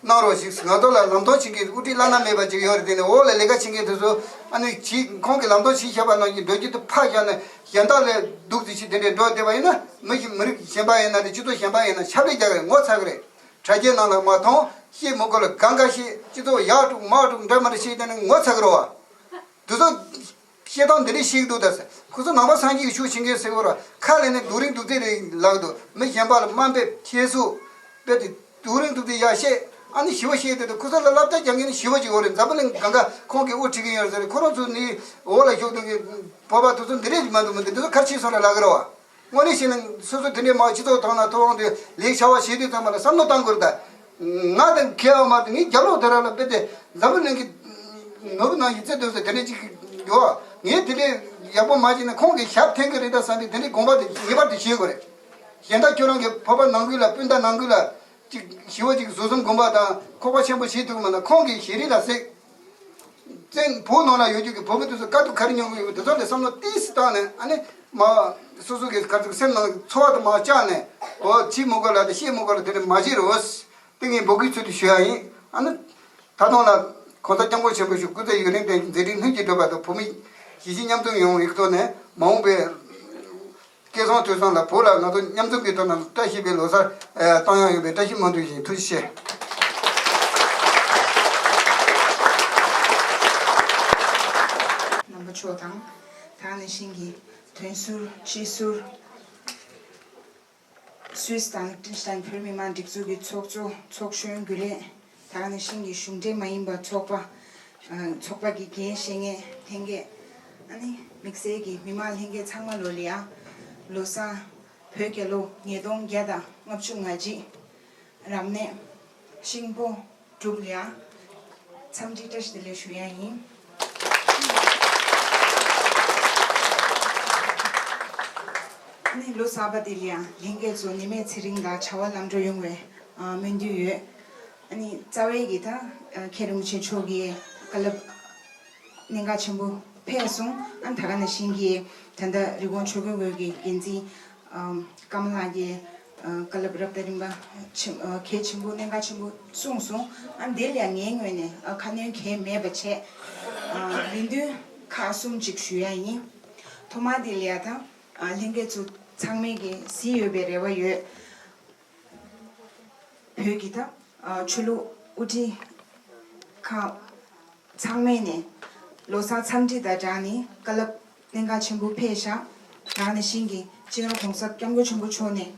གནང་རོགས་ཞེས། ང་ཚོ་ལ་ལམ་སྟོན་བྱེད་མཁན་དབུ་ཁྲིད་བླ་ན་མེད་པ་ཅིག་ཡོད་རེད། དེ་ནི་འོག་ལ་ལས་ཀ་བྱེད་མཁན་དེ་ཚོ་ཨ་ནི་ཅིག་ཁོང་གིས་ལམ་སྟོན་བྱེད་བཞག་པ་ནང་བཞིན་འགྲོ་རྒྱུ་དེ་ཕར་བཞག་ནས། གཞན་དག་ལས་སྡུག་ཙམ་ཞིག་དེ་འདྲའི་འགྲོ་བསྡད་པ་ཡིན་ན། མི་ཞིག་མི་རིགས་གཞན་པ་ཡིན་ན་རེད། སྤྱི་ཚོགས་གཞན་པ་ཡིན་ན་ཆབ་རེ་རྒྱག་གི་རེད། ངོ་ཚ་གི་རེད། དྲ་རྒྱའི་ནང་ལ་མ་མཐོང་། བཤད་མི་དགོས་ལ་གང་ག་བཤད། སྤྱི་ཚོགས་ཡག་དྲུག་མ་དྲུག་འདྲ་མི་འདྲ་བཤད། དེ་ནི་ངོ་ཚ་གི་རེད་བ། དེ་ཚོ་བཤད་སྟངས་འདི་འདྲ་ཞིག་འདུག་ད་ཟེར། ཁོ་ཚོ་ནང་པ་སངས་རྒྱས་ཀྱི་ཆོས་བྱེད་མཁན་ཟེར་གོ་ར། ཁ་ལ་ནི་སྡུག་རུས་སྡུག་ཚིག་རེ་ལབ་འདུག་མི་གཞན་པ་ལ་དམའ་འབེབས་ཁྱད་གསོད། དཔེ་དེ་སྡུག་རུས་སྡུག་ཚིག་ཡག་བཤད། ཨ་ནི་ཞི་བ་བཤད་དེ། ཁོ་ཚོ་ལ་སློབ་གྲྭ་སྦྱང་མཁན་ནི་ཞི་བ་ཅིག་ཡོད་རེད། འཛམ་བུ་གླིང་གང་ག་ཁོང་གིས་དབུ་ཁྲིད་ཀྱི་ཡོད་རེད་ཟེར། ཁོ་རང་ཚོ་ནི་འོག་ལ་བཞུགས་སྟངས་ཀྱི་བོད་པ་དེ་ཚོ་འདི་འདྲས་མ་འདུག་མི་འདུག་དེ་ཚོ་ཁར་ཕྱིན་སོང་ལ་ལབ་ཀྱི་རེད་བ། དངོས་གནས་བཤད་ན་སོ་སོ་དེ་འདྲའི་མ་སྤྱི་ཚོགས་ཐོག་ན་ཐུབ་དབང་དེ་ལས་བྱ་བ་བྱེད་དུས་ཙམ་པ་ལ་བསམ་བློ་བཏང་དགོས་རེད་ད། ང་དང་མཁས་པ་མ་གཏོགས། ངའི་རྒྱབ་ལོགས་དེ་ར་ལ་དཔེ་དེ་འཛམ་བུ་གླིང་གི་ནོར་བུ་ནང་བཞིན་བརྩེ་དུང་ཟེར་དེ་འདྲ་ཅིག་ཡོད། ངས་དེ་འདྲའི་ཡག་པོ་མ་བྱས་ན་ཁོང་གིས་ཞབས་འཐེན་གི་རེད་ད་བསམ་པའི་དེ་འདྲའི་དགོངས་པ་དེ་ངེས་པར་དུ་བཞེས་དགོས་རེད། གཞན་དག་ཁྱོད་རང་གི་བོད་པ་ནང་ཁུལ་ལ། སྤུན་ཟླ་ནང་ཁུལ་ལ་ཅིག་ཞི་བ་ཅིག་གཟུགས་གསུམ་སྒོམ་པ་དང་ཁོག་པ་ཆེན་པོ་བྱེད་ཐུབ་མ་ན། ཁོང་གིས་ཞེ་རི་ལ་ཟེར། བཙན་བོད་ནང་ལ་ཡོད་རྒྱུ་གི་བོད་མི་དེ་ཚོ་དཀའ་སྡུག་ག་རེ་མྱོང་གི་ཡོད་པ་དེ་ཚོ་ལ་བསམ་བློ་ཏོག་ཙམ་བཏང་ནས། ཨ་ནི་མ་སོ་སོ་གི་ག་ཚོད་སེམས་ནང་ཚོར་བ་དེ་མ་བཅག་ནས། འོ་བྱེད་མི་དགོས་ལ་དང་བཤད་མི་དགོས་ལ་དེ་འདྲ་མ་བྱེད་རོགས། དེ་ངས་འབོད་སྐུལ་ཚུལ་དུ་ཞུ་ཡ་ཡིན། ཨ་ནི་ད་དུང་ལ་༸གོང་ས་༸སྐྱབས་མགོན་ཆེན་པོ་མཆོག་སྐུ་ཚེ་ཡུན་རིང་དང་མཛད་འཕྲིན་ལྷུན་གྱིས་གྲུབ་པ་དང་། བོད་མི་གཞིས་བྱེས་མཉམ་འཛོམས་ཡོང་བའི་ཐོག་ནས་མ་འོངས་པའི་སྐལ་བཟང་དུས་བཟང་ལ་བོད་ལ་ང་ཚོ་མཉམ་འཛོམས་ཀྱི་ཐོག་ནས་བཀྲ་ཤིས་པའི་ལོ་གསར་ཨ་བཏང་ཡག་ཡོང་བའི་བཀྲ་ཤིས་སྨོན་འདུན་ཞུ། ཐུགས་རྗེ་ཆེ། རྣམ་པ་ཚོ་དང་། ད་ག་ནང་བཞིན་གྱི་དོན་ཟུར་སྤྱི་ཟུར། སུད་སི་དང་ལིག་ཏེན་ཤི་ཏན་བོད་མི་མང་སྒྲིག་འཛུགས་ཀྱི་ཚོགས་གཙོ། ཚོགས་གཞོན་རྒྱུན་ལས། ད་ག་ནང་བཞིན་གྱི་གཞུང་འབྲེལ་མ་ཡིན་པ་ཚོགས་པ། ཨ། ཚོགས་པ་གི་འགན་བཞེས་མཁན་ལྷན་རྒྱས། ཨ་ནི་དམིགས་བསལ་གྱི་མི་མང་ལྷན་རྒྱས་ཚང་མ་ལོ་ལ་ཡ་ལོ་གསར། བོད་རྒྱལ་ལོ་ཉིས་སྟོང་བརྒྱ་དང་ལྔ་བཅུ་ང་གཅིག་རབ་གནས་ཤིང་ཕོ་འབྲུག་ལ་ཡ་འཚམས་འདྲི་བཀྲ་ཤིས་བདེ་ལེགས་ཞུ་ཡ་ཡིན། ཨ་ནི་ལོ་གསར་པ་འདི་ལ་ཡང་ལྷན་རྒྱས་ཚོ་ནད་མེད་ཚེ་རིང་དང་བྱ་བ་ལམ་འགྲོ་ཡོང་བའི་ཨ་སྨོན་འདུན་ཡོད། ཨ་ནི་རྩ་བའི་གི་ད་ཨ་མཁན་རིན་པོ་ཆེ་མཆོག་གིས་བཀའ་སློབ་གནད་འགག་ཆེན་པོ་ཕེབས་སོང་། ཨ་ནི་ད་ག་ནང་བཞིན་གྱི་ད་ལྟ་རི་ཀོན་ཆོས་དགེ་འོས་ཀྱི་འགན་འཛིན་ཨ་ཀརྨ་ལགས་ཀྱིས་ཨ་བཀའ་སློབ་རབ་དང་རིམ་པ་ཆེན་ཨ་གལ་ཆེན་པོ་གནད་འགག་ཆེན་པོ་གསུངས་སོང་། ཨ་ནི་འདི་ལ་ཡང་ངའི་ངོས་ནས་ཨ་ཁ་སྣོན་གང་ཡང་མེད་པ་བྱས། ཨ་རེ་འདུན་ཁག་གསུམ་ཅིག་ཞུ་ཡ་ཡིན། ཐོག་མ་འདི་ལ་ཡ་ད། ཨ་ལྷན་རྒྱས་ཚོ་ཚང་མས་ཀྱི་གཟིགས་ཡོད་པའི་རེ་བ་ཡོད། བོད་ཀྱི་ད་ཨ་ཆོས་ལུགས་དབུ་ཁྲིད་ཁག་ཚང་མས་ནས་ལོ་གསར་འཚམས་འདྲི་དང་སྦྲགས་ནས་བཀའ་སློབ་གནད་འགག་ཆེན་པོ་ཕེབས་ཤག་ད་ག་ནང་བཞིན་གྱི་སྤྱི་ནོར་༸གོང་ས་༸སྐྱབས་མགོན་ཆེན་པོ་མཆོག་ནས་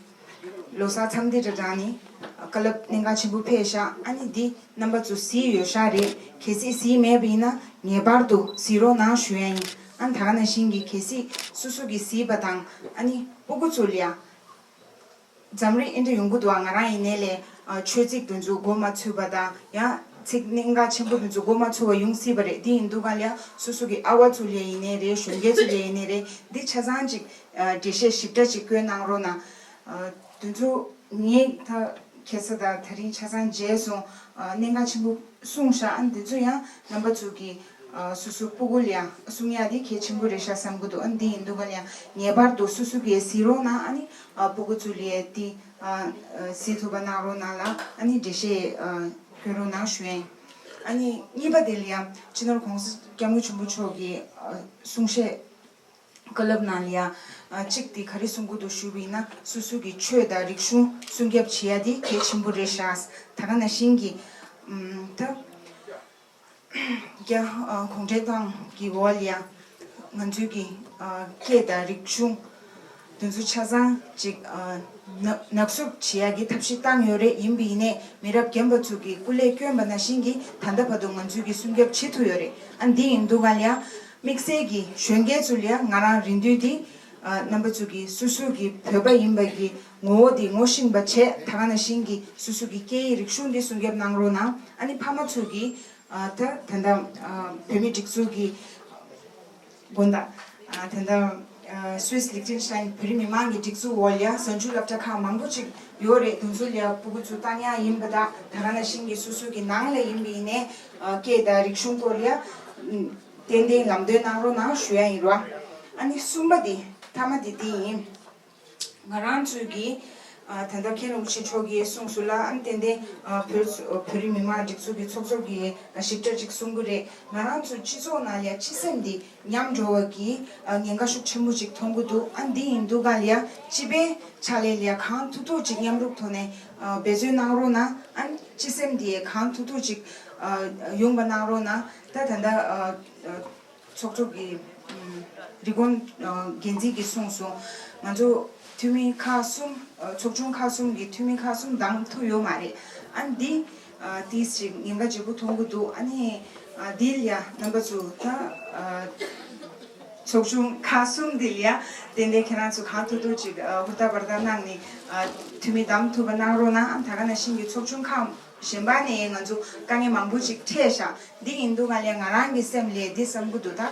ལོ་གསར་འཚམས་འདྲི་དང་སྦྲགས་ནས་བཀའ་སློབ་གནད་འགག་ཆེན་པོ་ཕེབས་ཤག་ཨ་ནི་འདི་རྣམ་པ་ཚོ་གཟིགས་ཡོད་ཤག་རེད། གལ་སྲིད་གཟིགས་མེད་པ་ཡིན་ན་ངེས་པར་དུ་གཟིགས་རོགས་གནང་ཞུ་ཡ་ཡིན། ཨ་ནི་ད་ག་ནང་བཞིན་གྱི་གལ་སྲིད་སོ་སོ་གིས་གཟིགས་པ་དང་ཨ་ནི་སྤུ་གུ་ཚོ་ལ་ཡ། འཛམ་གླིང་ཨེ་འདྲ་ཡོང་གི་འདུག་ཨ། ང་རང་ཡིན་ནའི་ལས་ཨ་ཆོས་ཚིག་དེ་ཚོ་གོ་མ་ཚོད་པ་དང་། ཡང་ཚིག་གནད་འགག་ཆེན་པོ་དེ་ཚོ་གོ་མ་ཚོད་པ་ཡོང་སྲིད་པ་རེད། དེ་ཡིན་དུས་ག་ལ་ཡ་སོ་སོ་གི་ཨ་བ་ཚོ་ལ་ཡ་ཡིན་ནའི་རེད། གཞོན་སྐྱེས་ཚོ་ལ་ཡ་ཡིན་ནའི་རེད། འདི་ཆ་ཚང་ཅིག་ཨ་འགྲེལ་བཤད་ཞིབ་ཕྲ་ཅིག་བཀོད་གནང་རོགས་གནང་། ཨ་དེ་ཚོ་ངས་ད་ཁ་སང་དང་དེ་རིང་ཆ་ཚང་མཇལ་སོང་། ཨ་གནད་འགག་ཆེན་པོ་གསུངས་ཤག་ཨ་འདི་ཚོ་ཡང་རྣམ་པ་ཚོ་གི་ཨ་སོ་སོ་སྤུ་གུ་ལ་ཡང་གསུང་ཡག་དེ་གལ་ཆེན་པོ་རེད་ཤག་བསམ་གི་འདུག་ཨ་འདི་ཡིན་དུས་ག་ལ་ཡང་ངེས་པར་དུ་སོ་སོ་གིས་གཟིགས་རོགས་གནང་། ཨ་ནི་ཨ་སྤུ་གུ་ཚོ་ལ་ཡང་དེ་ཨ་གཟིགས་ཐུབ་པ་གནང་རོགས་གནང་ལ། ཨ་ནི་འགྲེལ་བཤད་ཨ་སྐྱོན་རོགས་གནང་ཞུ་ཡིན། ཨ་ནི་གཉིས་པ་དེ་ལ་ཡང་སྤྱི་ནོར་༸གོང་ས་༸སྐྱབས་མགོན་ཆེན་པོ་མཆོག་གི་ཨ་གསུང་བཤད། བཀའ་སློབ་ནང་ལ་ཡ། ཨ་གཅིག་དེ་ག་རེ་གསུང་གི་འདུག་ཞུས་པ་ཡིན་ན། སོ་སོ་གི་ཆོས་དང་རིག་གཞུང་སྲུང་སྐྱོབ་བྱེད་ཡ་དེ་གལ་ཆེན་པོ་རེད་ཤག་ད་ག་ནང་བཞིན་གྱི་ཨམ་ད་རྒྱ་ཨ་གུང་ཁྲན་ཏང་གི་འོག་ལ་ཡ་ང་ཚོའི་གི་ཨ་སྐད་དང་རིག་གཞུང་ དེ་ཚོ་ཆ་ཚང་ཅིག་ཨ་ནག་ནག་བསུབ་བྱེད་ཡག་གི་ཐབས་ཤེས་བཏང་ཡོད་རེད། ཡིན་པ་ཡིན་ནའི་མི་རབས་རྒན་པ་ཚོ་གིས་སྐུ་ལས་བསྐྱོན་པ་ནང་བཞིན་གྱི་ད་ལྟ་བར་དུ་ང་ཚོས་ཀྱི་སྲུང་སྐྱོབ་བྱེད་ཐུབ་ཡོད་རེད། ཨ་འདི་ཡིན་དུས་ག་ལ་ཡ་དམིགས་བསལ་གྱི་གཞོན་སྐྱེས་ཚོ་ལ་ཡ་ང་རང་རེ་འདུན་འདི་ཨ་རྣམ་པ་ཚོ་གིས་སོ་སོ་གི་བོད་པ་ཡིན་པ་གི་ངོ་བོ་འདི་ངོ་ཤེས་པ་བྱས། ད་ག་ནང་བཞིན་གྱི་སོ་སོ་གི་སྐད་ཡིག་རིག་གཞུང་འདི་སྲུང་སྐྱོབ་གནང་རོགས་གནང་། ཨ་ནི་ཕ་མ་ཚོ་གིས་ཨ་ད་ད་ལྟ་ཨ་བོད་མི་སྒྲིག་འཛུགས་ཀྱི་དགོན་བདག་ཨ་ད་ལྟ་ཨ་སུད་སི་ལིག་ཏེན་ཤི་ཏེན་བོད་རིགས་མི་མང་གི་སྒྲིག་འཛུགས་འོག་ལ་ཡ་གཟའ་མཇུག་སློབ་གྲྭ་ཁག་མང་པོ་ཅིག་ཡོད་རེད། དེ་ཚོ་ལ་ཡ་སྤུ་གུ་ཚོ་བཏང་ཡག་ཡིན་པ་དང་། ད་ག་ནང་བཞིན་གྱི་སོ་སོ་གི་ནང་ལ་ཡིན་པ་ཡིན་ནའི་ཨ་སྐད་དང་རིག་གཞུང་སྐོར་ལ་ཡ་ཏན་ཏན་ལམ་སྟོན་གནང་རོགས་གནང་ཞུ་ཡ་ཡིན་རོ། ཨ་ནི་གསུམ་པ་དེ་མཐའ་མ་དེ་དེ་ཡིན། ང་རང་ཚོའི་གི་ཨ་ད་ལྟ་མཁན་རིན་པོ་ཆེ་མཆོག་གིས་གསུངས་སོང་ལ། ཨ་ནི་ཏན་ཏན་ཨ་བོད་བོད་རིགས་མི་མང་སྒྲིག་འཛུགས་ཀྱི་ཚོགས་གཙོ་གིས་ཨ་ཞིབ་ཕྲ་ཅིག་གསུང་གི་རེད། ང་རང་ཚོ་སྤྱི་ཚོགས་ནང་ལ་སྤྱི་སེམས་འདི་ཉམས་འགྲོ་བ་གི་ཨ་ཉེན་ཁ་ཤུགས་ཆེན་པོ་ཅིག་མཐོང་གི་འདུག་ཨ་འདི་ཡིན་དུས་ག་ལ་ཡ་སྤྱི་པའི་ཕྱག་ལས་ལ་ཡ་གང་ཐུབ་ཐུབ་ཅིག་མཉམ་རུབ་ཐོག་ནས་ཨ་འབད་བརྩོན་གནང་རོགས་གནང་། ཨ་ནི་སྤྱི་སེམས་འདི་གང་ཐུབ་ཐུབ་ཅིག་ཨ་ཡོང་བ་གནང་རོགས་གནང་། ད་ད་ལྟ་ཨ་ཨ་ཚོགས་གཙོ་གི་ཨམ་རི་ཀོན་ཨ་འགན་འཛིན་གྱིས་གསུངས་སོང་། ང་ཚོ་འཐུས་མི་ཁག་གསུམ་ཨ་ཚོགས་ཆུང་ཁག་གསུམ་གྱི་འཐུས་མི་ཁག་གསུམ་བདམས་ཐུབ་ཡོད་མ་རེད། ཨ་ནི་འདི་ཨ་ཏིས་ཅིག་ཉེན་ཁ་ལྗིད་པོ་མཐོང་གི་འདུག་ཨ་ནི་ཨ་འདི་ལ་ཡ་རྣམ་པ་ཚོ་ད་ཨ་ཚོགས་ཆུང་ཁག་གསུམ་འདི་ལ་ཡ་ཏན་ཏན་ཁྱེད་རང་ཚོ་གང་ཐུབ་ཐུབ་ཅིག་ཨ་ཧུར་ཐག་འབད་ཐག་གནང་ནས་ཨ་འཐུས་མི་བདམས་ཐུབ་པ་གནང་རོགས་གནང་། ཨ་ད་ག་ནང་བཞིན་གྱི་ཚོགས་ཆུང་ཁག་གཞན་པ་ནས་ང་ཚོ་དཀའ་ངལ་མང་པོ་ཅིག་འཕྲད་ཤག་འདི་ཡིན་དུས་ག་ལ་ང་རང་གི་སེམས་ལ་འདི་བསམ་གྱི་འདུག་ད་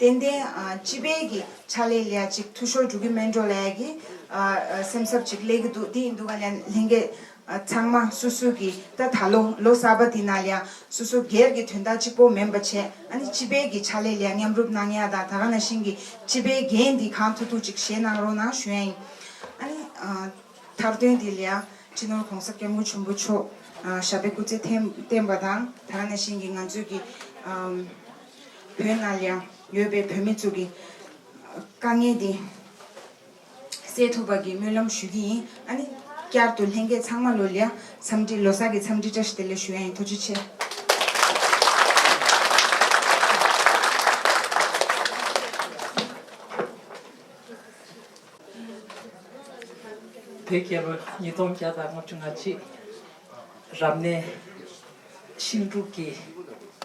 ཏན་ཏན་ཨ་སྤྱི་པའི་གི་ཕྱག་ལས་ལ་ཅིག་འཐུས་ཤོར་འགྲོ་གི་མེད་འགྲོ་ལབ་ཡ་གི་ཨ་ཨ་སེམས་འཚབ་ཅིག་སླེབས་ཀྱི་འདུག་འདི་ཡིན་དུས་ག་ལ་ལྷན་རྒྱས་ཨ་ཚང་མ་སོ་སོ་གི་ད་ད་ལོ་ལོ་གསར་པ་འདི་ནང་ལ་ཡ་སོ་སོ་སྒེར་གྱི་དོན་དག་གཅིག་པོ་མིན་པ་བྱས། ཨ་ནི་སྤྱི་པའི་གི་ཕྱག་ལས་ལ་མཉམ་རུབ་གནང་ཡ་དང་། ད་ག་ནང་བཞིན་གྱི་སྤྱི་པའི་འགན་འདི་གང་ཐུབ་ཐུབ་ཅིག་བཞེས་གནང་རོགས་གནང་ཞུ་ཡ་ཡིན། ཨ་ནི་ཨ། མཐར་དོན་དེ་ལ་ཡང་སྤྱི་ནོར་༸གོང་ས་༸སྐྱབས་མགོན་ཆེན་པོ་མཆོག་ཨ་ཞབས་པད་སྐུ་ཚེ་བརྟན་བརྟན་པ་དང་། ད་ག་ནང་བཞིན་གྱི་ང་ཚོའི་གི་ཨམ་བོད་ནང་ལ་ཡང་ཡོད་པའི་བོད་མི་ཚོ་གི་དཀའ་ངལ་དེ་སེལ་ཐུབ་པ་གི་སྨོན་ལམ་ཞུ་གི་ཡིན། ཨ་ནི་བསྐྱར་དུ་ལྷན་རྒྱས་ཚང་མ་ལོ་ལ་ཡང་འཚམས་འདྲི། ལོ་གསར་གྱི་འཚམས་འདྲི་བཀྲ་ཤིས་བདེ་ལེགས་ཞུ་ཡ་ཡིན། ཐུགས་རྗེ་ཆེ། བོད་རྒྱལ་ལོ་ཉིས་སྟོང་བརྒྱ་དང་ལྔ་བཅུ་ང་གཅིག་རབ་གནས་ཤིང་འབྲུག་གི་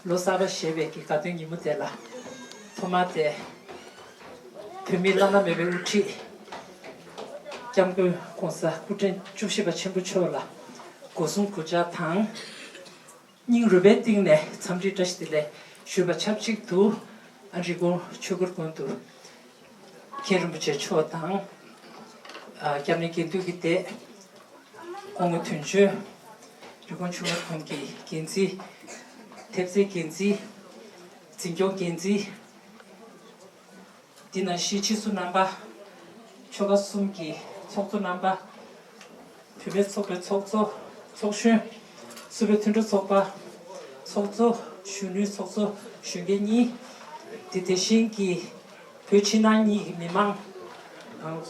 ལོ་གསར་པ་བཞད་པའི་གི་དགའ་སྟོན་ཉིན་མོ་དེ་ལ། ཐོག་མར་དེ་བོད་མིའི་བླ་ན་མེད་པའི་དབུ་ཁྲིད་༸སྐྱབས་མགོན་༸གོང་ས་སྐུ་ཕྲེང་བཅུ་བཞི་པ་ཆེན་པོ་མཆོག་ལ་སྒོ་གསུམ་གུས་ཕྱག་དང་། སྙིང་རུས་པའི་གཏིང་ནས་འཚམས་འདྲི་བཀྲ་ཤིས་བདེ་ལེགས་ཞུས་པ་ཆབས་ཅིག་ཏུ། ཨ་རི་ཀོན་ཆོས་སྒར་དགོན་དུ་མཁན་རིན་པོ་ཆེ་མཆོག་དང་། ཨ་སྐྱབས་གནས་དགེ་འདུན་གྱི་སྡེ། སྐུ་ངོ་དོན་གཅོད། རི་ཀོན་ཆོས་སྒར་དགོན་གྱི་འགན་འཛིན། ཐེབས་རྩའི་འགན་འཛིན། འཛིན་སྐྱོང་འགན་འཛིན། འདི་ནང་བཞིན་ཕྱི་སོ་རྣམ་པ། ཆོལ་ཁ་གསུམ་གྱི་ཚོགས་གཙོ་རྣམ་པ། བུད་མེད་ཚོགས་པའི་ཚོགས་གཙོ། ཚོགས་གཞོན། སུ་བའི་མཐུན་གྲོགས་ཚོགས་པ། ཚོགས་གཙོ། གཞོན་ནུའི་ཚོགས་གཙོ་གཞོན་སྐྱེས་གཉིས། དེ་དེ་བཞིན་གྱི་བོད་ཕྱི་ནང་གཉིས་ཀྱི་མི་མང་།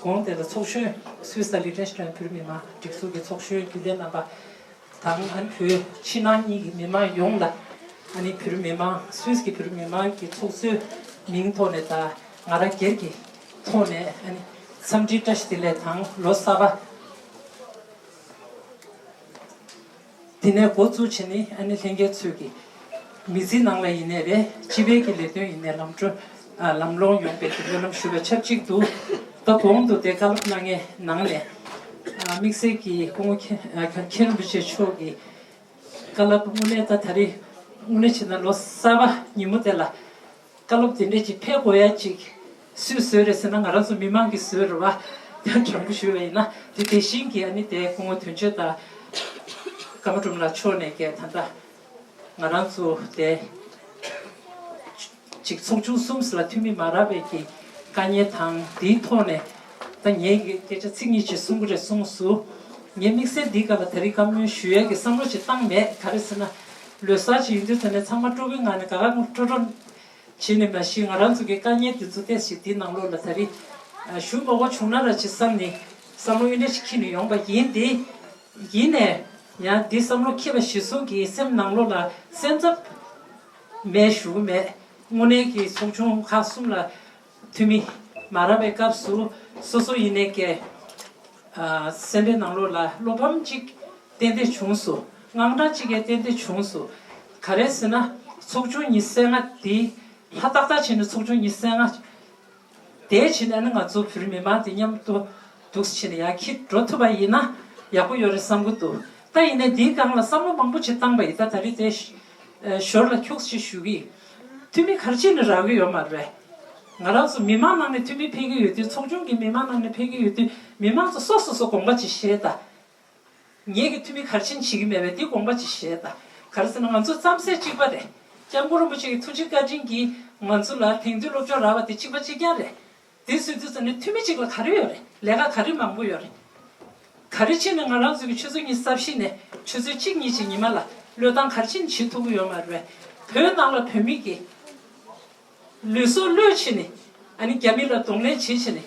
གོང་དེ་ལ་ཚོགས་གཞོན། སུད་སི་དང་ལིག་ཏེན་ཤི་ཏེན་བོད་མི་མང་སྒྲིག་འཛུགས་ཀྱི་ཚོགས་གཞོན་རྒྱུན་ལས་རྣམ་པ། དང་ཨ་ནི་བོད་ཕྱི་ནང་གཉིས་ཀྱི་མི་མང་ཡོངས་ལ། ཨ་ནི་བོད་རིགས་མི་མང་སུད་སི་གི་བོད་རིགས་མི་མང་གི་ཚོགས་གཙོའི་མིང་ཐོག་ནས་དང་ང་རང་སྒེར་གྱི་ཐོག་ནས་ཨ་ནི་འཚམས་འདྲི་བཀྲ་ཤིས་བདེ་ལེགས་དང་ལོ་གསར་པ། དེ་ནས་འགོ་བཙུགས་བྱས་ནས་ཨ་ནི་ལྷན་རྒྱས་ཚོས་ཀྱི་མི་ཚེའི་ནང་ལ་ཡིན་ནའི་རེད། སྤྱི་པའི་གི་ལས་དོན་ཡིན་ནའི་ལམ་འགྲོ་ཨ་ལམ་ལྷོང་ཡོང་བའི་གི་སྨོན་ལམ་ཞུ་བའི་ཆབས་ཅིག་ཏུ། ད་གོང་དུ་དེ་བཀའ་སློབ་གནང་མཁན་ནང་ནས་ཨ་དམིགས་བསལ་གྱི་སྐུ་ངོ་མཁན་ཨ་མཁན་རིན་པོ་ཆེ་མཆོག་གི་བཀའ་སློབ་དངོས་གནས་ད་ད་རེས་དངོས་གནས་བྱས་ན་ལོ་གསར་པ་ཉིན་མོ་དེ་ལ་བཀའ་སློབ་དེ་འདྲས་ཅིག་ཕེབས་དགོས་ཡ་ཅིག་སུས་བཟོས་རེད་ཟེར་ན། ང་རང་ཚོ་མི་མང་གིས་བཟོས་རེད་བ། ཡང་དྲང་པོ་ཞུས་པ་ཡིན་ན། དེ་དེ་བཞིན་གྱི་ཨ་ནི་དེ་སྐུ་ངོ་དོན་གཅོད་དང་ཀརྨ་སྒྲོལ་མ་ལགས་མཆོག་ནས་ཀྱི་ད་ལྟ་ང་རང་ཚོ་དེ། ཅིག་ཚོགས་ཆུང་གསུམ་ཟེར་ལ་འཐུས་མི་མ་རག་པའི་གི་དཀའ་ངལ་དང་དེའི་ཐོག་ནས། ད་ངས་ཀྱི་སྐད་ཆ་ཚིག་གཉིས་ཅིག་གསུང་གི་རེད་གསུངས་སོང་། ངས་དམིགས་བསལ་འདིའི་སྐབས་ལ་ད་རེས་བཀའ་མོལ་ཞུ་ཡས་ཀྱི་བསམ་བློ་ཅིག་བཏང་མེད། ག་རེ་ཟེར་ན། ལོ་གསར་ཅིག་ཡིན་དུས་ད་ནས་ཚང་མ་སྤྲོ་པོའི་ངང་ནས་དགའ་དགའ་སྤྲོ་སྤྲོ་བྱས་ནས་མ་གཞི་ང་རང་ཚོ་གི་དཀའ་ངལ་འདི་ཚོ་ཏོག་ཙམ་འདིའི་ནང་ལོགས་ལ་ད་རེས་ཞུ་མ་དགོས་བྱུང་ན་ར་ཅིག་བསམ་ནས་བསམ་བློ་ཡིན་འདྲ་ཞིག་འཁྱེར་ནས་ཡོང་པ་ཡིན་ཏེ། ཡིན་ནས་ཡང་འདི་བསམ་བློ་འཁྱེར་བ་གཞིར་བཟུང་གིས་སེམས་ནང་ལོགས་ལ་སེམས་འཚབ་མེད་ཞུ་གི་མེད། དངོས་གནས་ཀྱི་ཚོགས་ཆུང་ཁག་གསུམ་ལ་འཐུས་མི་མ་རག་པའི་སྐབས་སུ་ སོ་སོ་ཡིན་ནའི་ཀྱེ། ཨ། སེམས་པའི་ནང་ལོགས་ལ་བློ་ཕམ་གཅིག་ཏན་ཏན་བྱུང་སོང་། དངངས་སྐྲག་གཅིག་ཡང་ཏན་ཏན་བྱུང་སོང་། ག་རེ་ཟེར་ན། ཚོགས་ཆུང་ཉི་ཤུ་རྩ་ལྔ་དེ་ཧ་ཏག་ཏག་བྱས་ནས་ཚོགས་ཆུང་ཉི་ཤུ་རྩ་ལྔ་དེ་བྱས་ནས་ཨ་ནི་ང་ཚོ་བོད་རིགས་མི་མང་དེ་མཉམ་དུ་འདུག་སེ་བྱས་ནས་ཡར་འཁྱེར་འགྲོ་ཐུབ་པ་ཡིན་ན་ཡག་པོ་ཡོད་རེད་བསམ་གྱི་འདུག་ད་ཡིན་ནའི་འདིའི་སྒང་ལ་བསམ་བློ་མང་པོ་ཅིག་བཏང་པ་ཡིན། ད་ད་རེས་དེ་ཞོར་ལ་ཁྱུག་ཅིག་ཞུ་གི་ཡིན། འཐུས་མི་ག་རེ་བྱས་ནས་རག་གི་ཡོད་མ་རེད། ང་རང་ཚོ་མི་མང་ནང་ནས་འཐུས་མི་ཕེབས་ཀྱི་ཡོད་དུས། ཚོགས་ཆུང་གི་མི་མང་ནང་ནས་ཕེབས་ཀྱི་ཡོད་དུས། མི་མང་ཚོ་སོ་སོ་སོ་དགོངས་པ་ཅིག་བཞེས་དང་། ངེད་ཀྱི་འཐུས་མི་ག་རེ་བྱས་ནས་བྱེད་ཀྱི་མེད་པས་དེ་དགོངས་པ་ཅིག་བཞེས་དང་། ག་རེ་ཟེར་ན། ང་ཚོ་རྩམ་ཟན་གཅིག་པ་རེད། སྐྱབས་མགོན་རིན་པོ་ཆེ་གི་ཐུགས་རྗེ་བཀའ་དྲིན་གྱིས་ང་ཚོ་ལ་དེང་དུས་སློབ་སྦྱོང་རག་པ་དེ་གཅིག་པ་གཅིག་རྐྱང་རེད། དེ་བཟོས་དུས་ཙམ་ནས་འཐུས་མི་གཅིག་ལ་ག་རེ་ཡོད་རེད། ལས་ཀ་ག་རེ་མང་པོ་ཡོད་རེད། ག་རེ་བྱས་ནས་ང་རང་ཚོ་གི་ཆུ་ཚོད་ཉི་ཤུ་རྩ་བཞི་ནས་ཆུ་ཚོད་གཅིག་གཉིས་ཀྱི་ཉི་མ་ལ་བློས་བཏང་ག་རེ་བྱས་ནས་བྱེད་ཐུབ་ཀྱི་ཡོད་མ་རེད། བོད་ནང་ལ་བོད་མི་གི་ལུས་སྲོག་བློས་བྱས་ནས། ཨ་ནི་རྒྱ་མི་ལ་གདོང་ལེན་བྱེད་བྱས་ནས།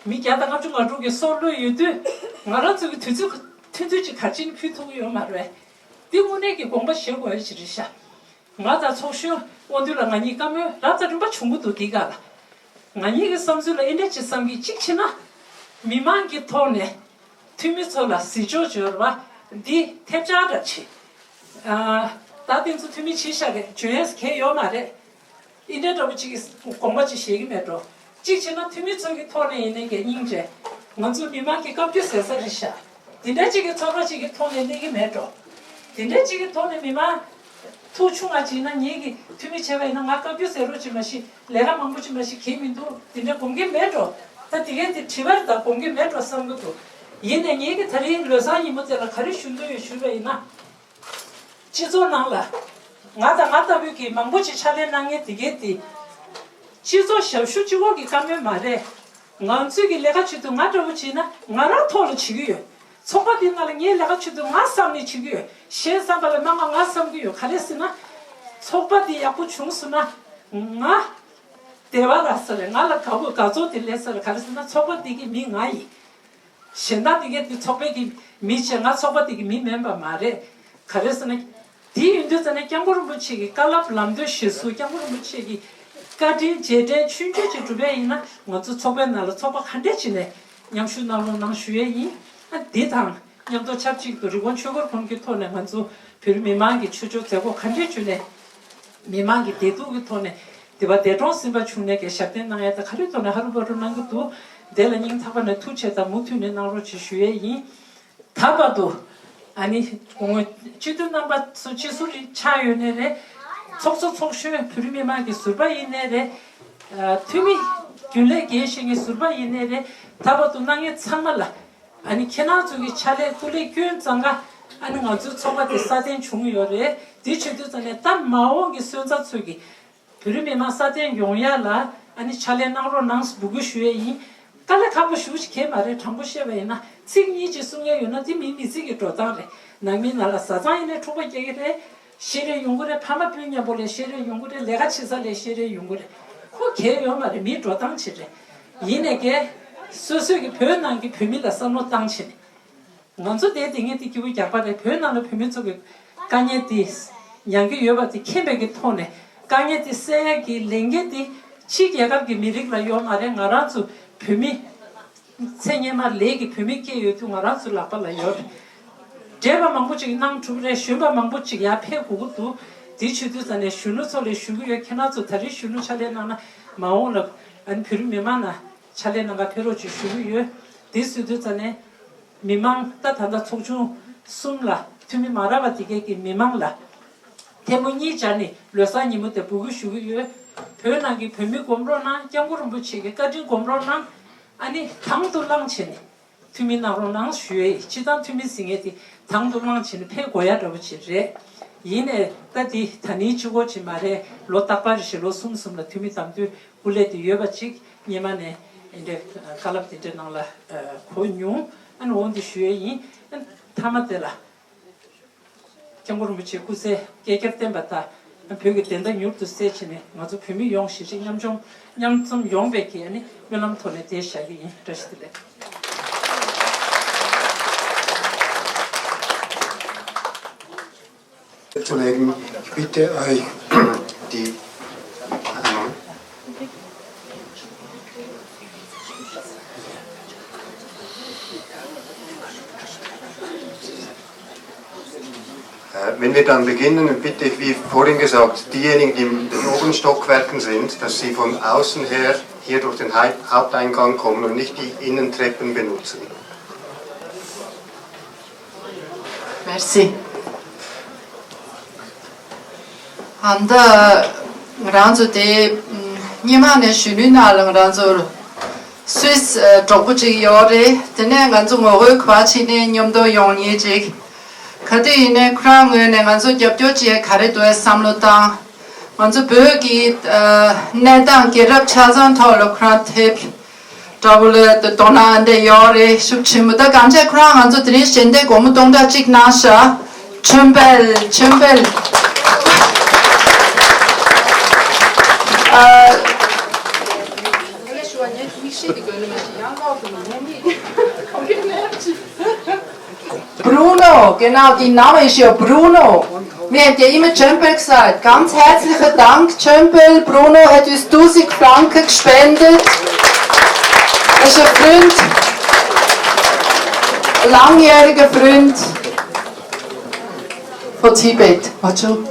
མི་བརྒྱ་དང་ལྔ་བཅུ་ང་དྲུག་གི་སྲོག་བློས་ཡོད་དུས། ང་རང་ཚོ་གི་དུས་ཚོད་ཐུང་ཐུང་ཅིག་ག་རེ་བྱས་ནས་ཕུལ་ཐུབ་ཀྱི་ཡོད་མ་རེད། འདི་དངོས་གནས་ཀྱི་དགོངས་པ་བཞེས་དགོས་ཡ་ཅིག་རེད་ཤག་ང་དང་ཚོགས་གཞོན་དབང་འདུས་ལགས་ང་གཉིས་བཀའ་མོལ་རབ་དང་རིམ་པ་བྱུང་གི་འདུག་འདི་སྒང་ལ། ང་གཉིས་ཀྱི་བསམ་ཚུལ་ལ་འདི་འདྲ་ཅིག་བསམ་གྱི། གཅིག་བྱས་ན། མི་མང་གི་ཐོག་ནས་འཐུས་མི་ཚོ་ལ་གཟིགས་ཕྱོགས་འབྱོར་བ་འདི་ཐེབས་ཆག་འདྲ་བྱེད། ཨ། ད་དེ་ཚོ་འཐུས་མི་བྱས་ཤག་རེད། འཇོན་ཡས་གང་ཡང་ཡོད་མ་རེད། འདི་འདྲ་འདྲ་པོ་ཅིག་གི་དགོངས་པ་ཅིག་བཞེས་ཀྱི་མེད་འགྲོ། གཅིག་བྱས་ན་འཐུས་མི་ཚོ་གི་ཐོག་ནས་ཡིན་ནའི་གི་སྙིང་རྗེ། ང་ཚོ་མི་མང་གི་བཀའ་བཀྱོན་ཟེར་ས་རེད་ཤག་འདི་འདྲ་ཅིག་གི་ཚོར་བ་ཅིག་གི་ཐོག་ནས་གནས་ཀྱི་མེད་འགྲོ། འདི་འདྲ་ཅིག་གི་ཐོག་ནས་མི་མང་ཐུགས་ཆུང་ང་བྱས་ན། ངེད་ཀྱི་འཐུས་མི་བྱས་པ་ཡིན་ན་ང་བཀའ་བཀྱོན་ཟེར་རོགས་ཅིག་མ་གཞི་ལས་ཀ་མང་པོ་ཅིག་མ་གཞི་གང་ཡང་མི་འདུག་འདི་འདྲ་དགོངས་ཀྱི་མེད་འགྲོ། ད་དེ་གས་དེ་དྲི་བ་རེད། ད་དགོངས་ཀྱི་མེད་འགྲོ་བསམ་གྱི་འདུག་ཡིན་ནའི་ངེད་ཀྱི་ད་རིང་ལོ་གསར་ཉིན་མོ་དེ་ལ་ག་རེ་ཞུ་འདོད་ཡོད་ཞུས་པ་ཡིན་ན། སྤྱི་ཚོགས་ནང་ལ་ང་དང་ང་ལྟ་བུའི་གི་མང་པོ་ཅིག་ཕྱག་ལས་གནང་མཁན་དེ་གས་དེ། སྤྱི་ཚོགས་ཞབས་ཞུ་གཅིག་པོ་གི་བཀའ་མོལ་མ་རེད། ང་ཚོས་ཀྱི་ལས་ཀ་བྱེད་དུས་ང་འདྲ་པོ་བྱས་ན་ང་རང་ཐོག་ལ་བྱེད་ཀྱི་ཡོད། ཚོགས་པ་འདིའི་ནང་ལ་ངས་ལས་ཀ་བྱེད་དུས་ང་བསམ་ནས་བྱེད་ཀྱི་ཡོད། གཞན་བསམ་པ་ལ་མ་ང་ང་བསམ་གྱི་ཡོད། ག་རེ་ཟེར་ན། ཚོགས་པ་འདི་ཡག་པོ་བྱུང་སོང་ན་ང་བདེ་བ་རག་ས་རེད། ང་ལ་དགའ་པོ་དགའ་ཚོར་དེ་སླེབས་ས་རེད། ག་རེ་ཟེར་ན་ཚོགས་པ་འདི་གི་མི་ང་ཡིན། གཞན་དག་དེ་གས་དེ་ཚོགས་པའི་གི་མི་བྱས། ང་ཚོགས་པ་དེ་གི་མི་མིན་པ་མ་རེད། ག་རེ་ཟེར་ན། དེ་ཡིན་དུས་ཙ་ན་སྐྱབས་མགོན་རིན་པོ་ཆེ་གི་བཀའ་སློབ་ལམ་སྟོན་གཞིར་བཟུང་། སྐྱབས་མགོན་རིན་པོ་ཆེ་གི་བཀའ་དྲིན་རྗེས་དྲན་ཆུང་ཆུང་ཅིག་སྒྲུབ་པ་ཡིན་ན། ང་ཚོ་ཚོགས་པའི་ནང་ལ་ཚོགས་པ་ག་འདྲས་ཅིག་ནས་མཉམ་ཞུགས་གནང་རོགས་གནང་ཞུ་ཡས་ཡིན། ཨ། འདི་དང་མཉམ་དུ་ཆབས་ཅིག་ཏུ་རི་ཀོན་ཆོས་འཁོར་ཁོང་གི་ཐོག་ནས་ང་ཚོ་བོད་རིགས་མི་མང་གི་ཆོས་ཕྱོགས་མཛད་སྒོ་ག་འདྲས་ཅིག་ནས་མི་མང་གི་བདེ་སྡུག་གི་ཐོག་ནས། འདི་པ་འདས་གྲོངས་ཟིན་པ་བྱུང་ནས་ཀྱི་ཞབས་བརྟན་གནང་ཡས་དང་ག་རེ་ཐོག་ནས་ཧ་རུ་བ་རུ་གནང་གི་འདུག་འདི་ལ་སྙིང་ཐག་པ་ནས་ཐུགས་ཆེ་དང་མུ་མཐུད་ནས་གནང་རོགས་ཅིག་ཞུ་ཡས་ཡིན། ད་བར་དུ། ཨ་ནི། སྤྱི་འཐུས་རྣམ་པ་ཚོ་སྤྱི་ཟུར་ཆགས་ཡོད་ནའི་རེད། ཚོགས་གཙོ་ཚོགས་གཞོན་བོད་རིགས་མི་མང་གི་ཟུར་པ་ཡིན་ནའི་རེད། ཨ། འཐུས་མི་རྒྱུན་ལས་འགན་བཞེས་མཁན་ཟུར་པ་ཡིན་ནའི་རེད། ད་བར་དུ་གནང་མཁན་ཚང་མ་ལ། ཨ་ནི་ཁྱེད་རང་ཚོ་གི་ཕྱག་ལས་སྐུ་ལས་སྐྱོན་ཙང་ཀ། ཨ་ནི་ང་ཚོའི་ཚོགས་པ་དེ་སྲ་བརྟན་བྱུང་ཡོད་རེད། དེ་བྱེད་དུས་ཙ་ནས་ད་མ་འོངས་ཀྱི་སོན་རྩ་ཚོ་གི་བོད་རིགས་མི་མང་སྲ་བརྟན་ཡོང་ཡ་ལ། ཨ་ནི་ཕྱག་ལས་གནང་རོགས་གནང་འབོད་སྐུལ་ཞུ་ཡས་ཡིན། དཀའ་ལས་ཁག་པོ་ཞེ་པོ་ཅིག་གང་ཡང་མ་རེད། དྲང་པོ་བཤད་པ་ཡིན་ན་ཚིག་གཉིས་ཅིག་གསུང་ཡ་ཡོད་ན་དེ་མིའི་མི་ཚེ་གི་འགྲོ་སྟངས་རེད། ནང་མི་ནང་ལ་བཟའ་ཚང་ཡིན་ནའི་འཁྲུག་པ་སྐྱེ་གི་རེད། བཤད་རེས་ཡོང་གི་རེད། ཕ་མ་སྤུན་མཉམ་པོ་ལ་བཤད་རེས་ཡོང་གི་རེད། ལས་ཀ་བྱེད་ས་ལ་བཤད་རེས་ཡོང་གི་རེད། ཁོ་གང་ཡང་ཡོད་མ་རེད། མིའི་འགྲོ་སྟངས་ཅིག་རེད། ཡིན་ནའི་ཀྱེ། སོ་སོས་ཀྱི་བོད་ནང་གི་བོད་མི་ལ་བསམ་བློ་བཏང་བྱས་ནས། ང་ཚོ་དེ་དེ་ངས་དེ་སྐྱིད་པོ་རྒྱག་པ་རེད། བོད་ནང་ལ་བོད་མི་ཚོ་གི་དཀའ་ངལ་དེ་མྱངས་ཀྱི་ཡོད་པ་དེ་མཁྱེན་པའི་གི་ཐོག་ནས། དཀའ་ངལ་དེ་སེལ་ཡ་གི་ལས་འགན་དེ་ཕྱི་རྒྱལ་ཁབ་ཀྱི་མི་རིགས་ལ་ཡོད་མ་རེད། ང་རང་ཚོ་བོད་མི། ཚེ་སྔོན་མ་ལས་ཀྱི་བོད་མི་སྐྱེས་ཡོད་དུས་ང་རང་ཚོའི་ལག་པ་ལ་ཡོད་རེད། འབྲེལ་བ་མང་པོ་ཅིག་གནང་གྲུབ་རེད། གཞོན་པ་མང་པོ་ཅིག་ཡར་ཕེབས་དགོས་ཀྱི་འདུག་དེ་བྱེད་དུས་ཙ་ནས་གཞོན་ནུ་ཚོ་ལ་ཞུ་གི་ཡོད། ཁྱེད་རང་ཚོ་ད་རེས་གཞོན་ནུ་ཕྱག་ལས་གནང་ན་མ་འོངས་ལ་ཨ་ནི་བོད་རིགས་མི་མང་ན་ཕྱག་ལས་གནང་ག་ཕེབས་རོགས་ཅིག་ཞུ་གི་ཡོད། དེ་བྱེད་དུས་ཙ་ནས་མི་མང་ད་ད་ལྟ་ཚོགས་ཆུང་གསུམ་ལ་འཐུས་མི་མ་རག་པ་དེ་གས་ཀྱི་མི་མང་ལ་ཐལ་མོ་གཉིས་སྦྱར་ནས་ལོ་གསར་ཉིན་མོ་དེ་འབོད་སྐུལ་ཞུ་གི་ཡོད། བོད་ནང་གི་བོད་མི་སྒོམ་རོགས་གནང་། སྐྱབས་མགོན་རིན་པོ་ཆེ་གི་བཀའ་དྲིན་སྒོམ་རོགས་གནང་། ཨ་ནི་དང་དུ་བླངས་བྱས་ནས། འཐུས་མི་གནང་རོགས་གནང་ཞུ་ཡས། སྤྱི་བཏང་འཐུས་མི་ཟེར་མཁན་དེ་དང་དུ་བླངས་བྱས་ནས་ཕེབས་དགོས་ཡ་འདྲ་པོ་ཅིག་རེད། ཡིན་ནའི་ད་འདི་ད་ནི་གཅིག་པོ་ཅིག་མ་རེད། ལོ་རྟག་པར་རེ་བཞིན་ལོ་གསུམ་གསུམ་ལ་འཐུས་མི་བདམས་དུས་སྐུ་ལས་དེ་ཡོད་པ་ཅིག་སྔོན་མ་ནས་འདི་འདྲའི་བཀའ་སློབ་དེ་འདྲ་གནང་ལ་གོ་མྱོང་། ཨ་ནི་འོང་དུ་ཞུ་ཡས་ཡིན། མཐའ་མ་དེ་ལ། སྐྱབས་མགོན་རིན་པོ་ཆེ་སྐུ་ཚེ་བསྐལ་བརྒྱར་བརྟན་པ་དང་། བོད་ཀྱི་བདེན་མཐའ་མྱུར་དུ་གསལ་བྱས་ནས་ང་ཚོ་བོད་མི་ཡོངས་ཞི་བདེ་མཉམ་སྐྱོང་མཉམ་འཛོམས་ཡོང་བའི་གི་ཨ་ནི་སྨོན་ལམ་ཐོག་ནས་དེ་བཞག་གི་ཡིན། བཀྲ་ཤིས་བདེ་ལེགས། Zunächst bitte euch die Hand. Wenn wir dann beginnen, bitte, wie vorhin gesagt, diejenigen, die in den oberen Stockwerken sind, dass sie von außen her hier durch den Haupt-, Haupteingang kommen und nicht die Innentreppen benutzen. Merci. ཨ་ནི་ད་ང་རང་ཚོ་དེ་སྔོན་མ་ནས་གཞོན་ནུའི་ནང་ལ་ང་རང་ཚོར་སུད་སི་གྲོགས་པོ་ཅིག་ཡོད་རེད། དེ་ནས་ང་ཚོ་ངོ་རྒོལ་ག་པར་ཕྱིན་ནའི་མཉམ་དུ་ཡོང་མཁན་ཅིག་ག་དུས་ཡིན་ནའི་ཁོ་རང་ངོས་ནས་ང་ཚོ་རྒྱབ་སྐྱོར་བྱེད་ག་རེ་འདུག་བསམ་བློ་བཏང་། ང་ཚོ་བོད་ཀྱི་ཨ་གནས་སྟངས་རྒྱལ་རབས་ཆ་ཚང་ཐོག་ལ་ཁོ་རང་དེབ་འདྲ་པོ་ལ་དོ་སྣང་འདི་ཡོད་རེད། ཤུགས་ཆེན་པོ། ད་གང་བྱས་ཁོ་རང་ང་ཚོ་དེ་རིང་ཞལ་འདེབས་སྒོར་མོ་སྟོང་ཕྲག་གཅིག་གནང་ཤག་ཆོས་འཕེལ། ཆོས་འཕེལ། ཨ། Bruno, genau, die Name ist ja Bruno. Wir haben ja immer Cempel gesagt. Ganz herzlichen Dank, Cempel. Bruno hat uns tausend Franken gespendet. Er ist ein Freund, ein langjähriger Freund von Tibet. Machu.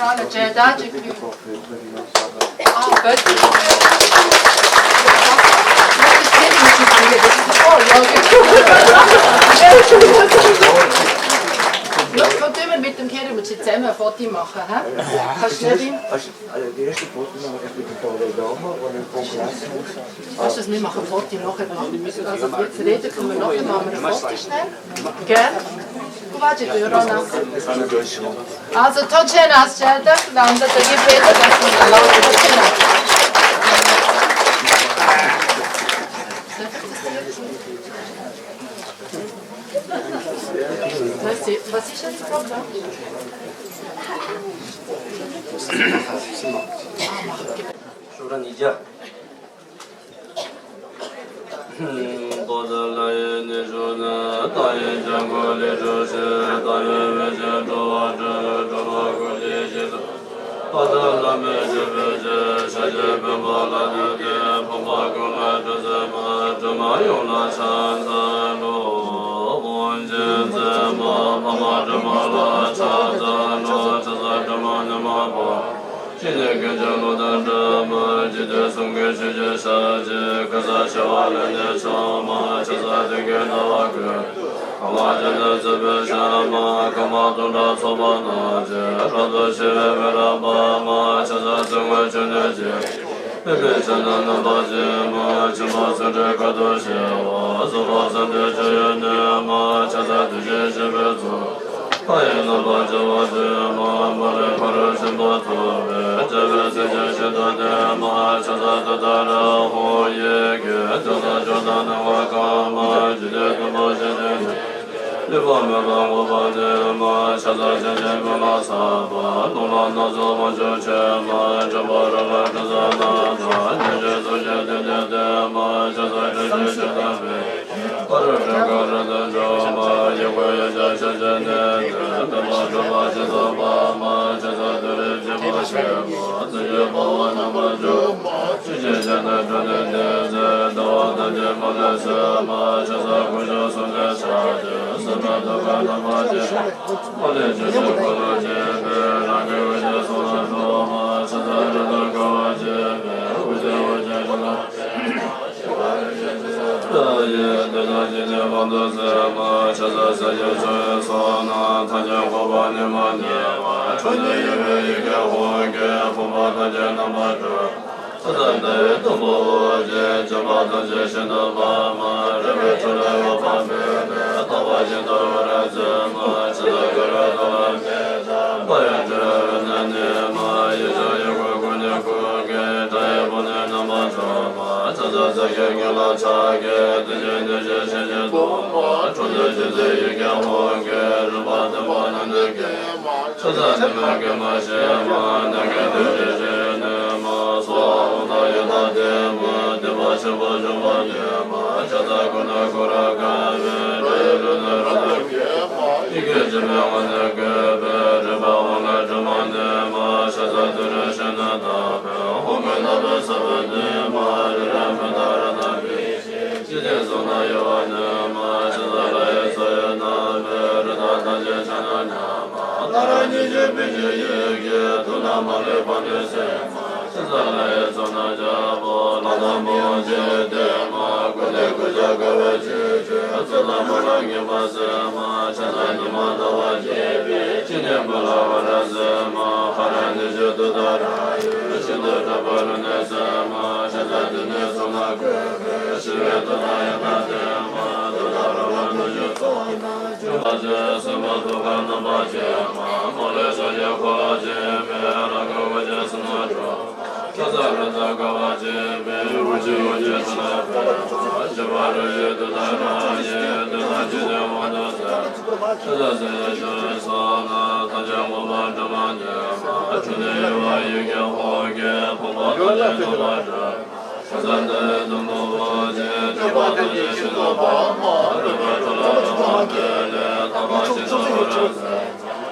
ཁོ་རང་ལ་མཇལ་དར་ཅིག་ཕུལ། ཨ། བོད་ཀྱི། ཨོ་ཡོ་གི། Los, kommt immer mit dem Kerem und sie zusammen ein Foto machen, hä? Kannst du nicht hin? Also, die erste Foto machen wir mit dem Paul Dahmer und dem Paul Klassen. Weißt du, wir machen Foto nachher, machen wir müssen. Also, jetzt reden können wir nachher, machen wir ein Foto schnell. Gell? Gut, warte, du, Rona. Also, Totschena, Stella, dann das Gebet, das ist erlaubt, Totschena. Was ist, was ist jetzt Programm? Schon wieder nicht, ja. ཕྱི་ནས་སྐད་ཆ་ལོ་དང་འདྲ་མ་ཇི་ལྟར་གསུང་གི་ཆོས་ཀྱི་ཞལ་གྱི་ཁ་ས་ཆེ་བ་ལས་ནས་ཆོག་མ་ཆ་ས་དེ་སྐད་ཟླ་བ་ཀུན། གང་བ་ཅན་དུ་བརྩེ་བའི་ཞལ་མ་གང་བ་དུང་འདྲ་ཚོགས་པ་ན་ཇི་རབ་ཏུ་ཕྱེ་བའི་མི་རབ་པ་མ་ཆ་ས་ཚུལ་དངོས་ཆོས་ནས་ཀྱི། མི་མེད་ཕྱི་ནང་རྣམ་པ་ཅན་མ་ཆེན་པོ་ཚུལ་ཁྲིམས་ཁ་ཏུ་ཤེས་པ་གཟུགས་ལ་སེམས་ཅན་སྤྱོད་ཡུལ་ནི་མ་ཆ་ས་དུས་ཆེན་བཞི་པའི་ཚོགས། ཕ་ཡི་རྣམ་པར་བཅུ་པ་དེ་མ་མ་རིག་ཕ་རོལ་ཕྱིན་པ་ཐོབ་པའི་རྒྱལ་བའི་སྲས་ཀྱི་ཤིན་ཏུ་དེ་མ་ཆ་ས་དེ་ལྟར་ཧཱུྃ་ཡི་གེ་ལྗོན་ལ་ཇོ་དང་ནང་བ་གང་མ་འཇིག་རྟེན་མཐོན་པོ་ཞིང་ཆེན་ནས་ལུས་པ་མེད་པ་འགོག་པ་དེ་མ་ཆ་ས་ཆེན་ཆེན་མི་ལ་ས་པ་ནོར་ལ་སྣ་ཚོགས་དབང་ཕྱུག་ཆེན་མ་འཇམ་པ་ར་ལ་གྲུ་ས་ན་ད་ཉེ་ཆེ་སུ་ཆེ་དེ་ནས་དེ་མ་ཆ་ས་ཆེན་ཆེན་ཆེན་ལ་མེད། པ་ར་ཏྲ་ཀ་ར་ཏ་ཇོ་མ་ཡེ་ཀོ་ཡེ་ཅ་ཤ་ཅ་ནེ་ཏེ་ཏ་པ་ཏ་པ་ཅི་ཏ་པ་མ་ཅ་ཏ་ཏུ་རེ་ཅི་པ་ཤེ་མ་ཏུ་ཅི་པ་བ་ན་མ་ཇོ་མ་ཅི་ཅི་ཅ་ན་ཏྲ་ནེ་ཏེ་ཟེ་ཏ་བ་ཏ་ཅེ་མ་ལེ་ཟེ་མ་ཅ་ས་ཀུ་ཤ་སུ་ནེ་ཤ་ཅེ་ས་ཏ་ཏ་ཀ་ཏ་མ་ཅེ་མ་ལེ་ཅི་ཅི་ཀུ་ལུ་ཅེ་པེ་ར་ཀེ་ཀུ་ཤ་སུ་ན་ཏོ་མ་ཅ་ས་ར་ཏ་ཀ་བ་ཅེ་པེ་ཀུ་ཤ་ཀུ་ཤ་ཀུ་ལ། ཉི་ཤུ་པའི་ཆུ་ཡི་གེ་ཐུགས་ན་མ་ལུས་པ་ནི་སེམས་མ་ཤ་ཟ་ལ་ཡི་ཚོགས་རྣམས་བརྒྱ་པོ་ལྷ་དང་མི་ཡི་ཚེ་དེ་མ་ཀུན་ནས་ཀུན་ཀྱང་དགའ་བའི་ཆོས་ཀྱི་ཚུལ་དང་མ་ལ་ངེས་པ་སེམས་མ་ཤ་ཟ་ཉི་མ་ཟླ་བ་བརྒྱད་པའི་ཕྱི་ནས་མ་ལ་བ་ར་སེམས་མ་ཧ་ར་ནི་ཞུ་དུ་ད་ར་ཡི་ཤིན་ཏུ་གྲགས་པ་རུ་ནས་སེམས་མ་ཤ་ཟ་དུ་ནས་སོང་ན་ཀུན་ཤི་བའི་དུ་ན་ཡང་ན་དེ་མ་དུ་ན་ར་བ་དུ་ཞུ་སོང་ན་ཅུང་པ་ཅན་སེམས་མ་ཐུགས་ཀ་རྣམ་པ་ཅན་མ་མ་ལས་སངས་རྒྱས་འཁོར་ལོ་ཆེན་པོའི་རང་གི་འོད་ཀྱི་སེམས་སྣང་སྤྲོ་མ་ཤ་ཟ་རི་དྭགས་དགའ་བ་ཅན་པའི་འོད་ཀྱི་འོད་ཀྱི་སེམས་སྣང་སྤྲོ་མ་ཞི་བ་རུ་ཡི་དུ་ད་ར་ཡི་དུ་ན་ཅི་ནས་འོང་དུ་ཟེར། ཤ་ཟ་སེམས་ཅན་ཞི་བའི་སོང་ན་ཐམས་ཅད་མངོན་པར་འདྲེན་པ་ནི་མ་འཁྲུལ་ནས་ཡོད་པ་ཡི་གེ་ཧོ་གེ་ཕུང་པོ་ཐམས་ཅད་རྣམ་པར་གྲོལ་མ་ཤ་ཟ་ཏེ་དུམ་བུ་བོ་ཆེ་སྤྲུལ་པ་ཐམས་ཅད་ཤིན་ཏུ་པ་མ་རིག་པའི་ཁྲོད་ལ་རང་དབང་ཐོན་ནས་ཐར་པ་ཤིན་ཏུ་རིན་ཆེན་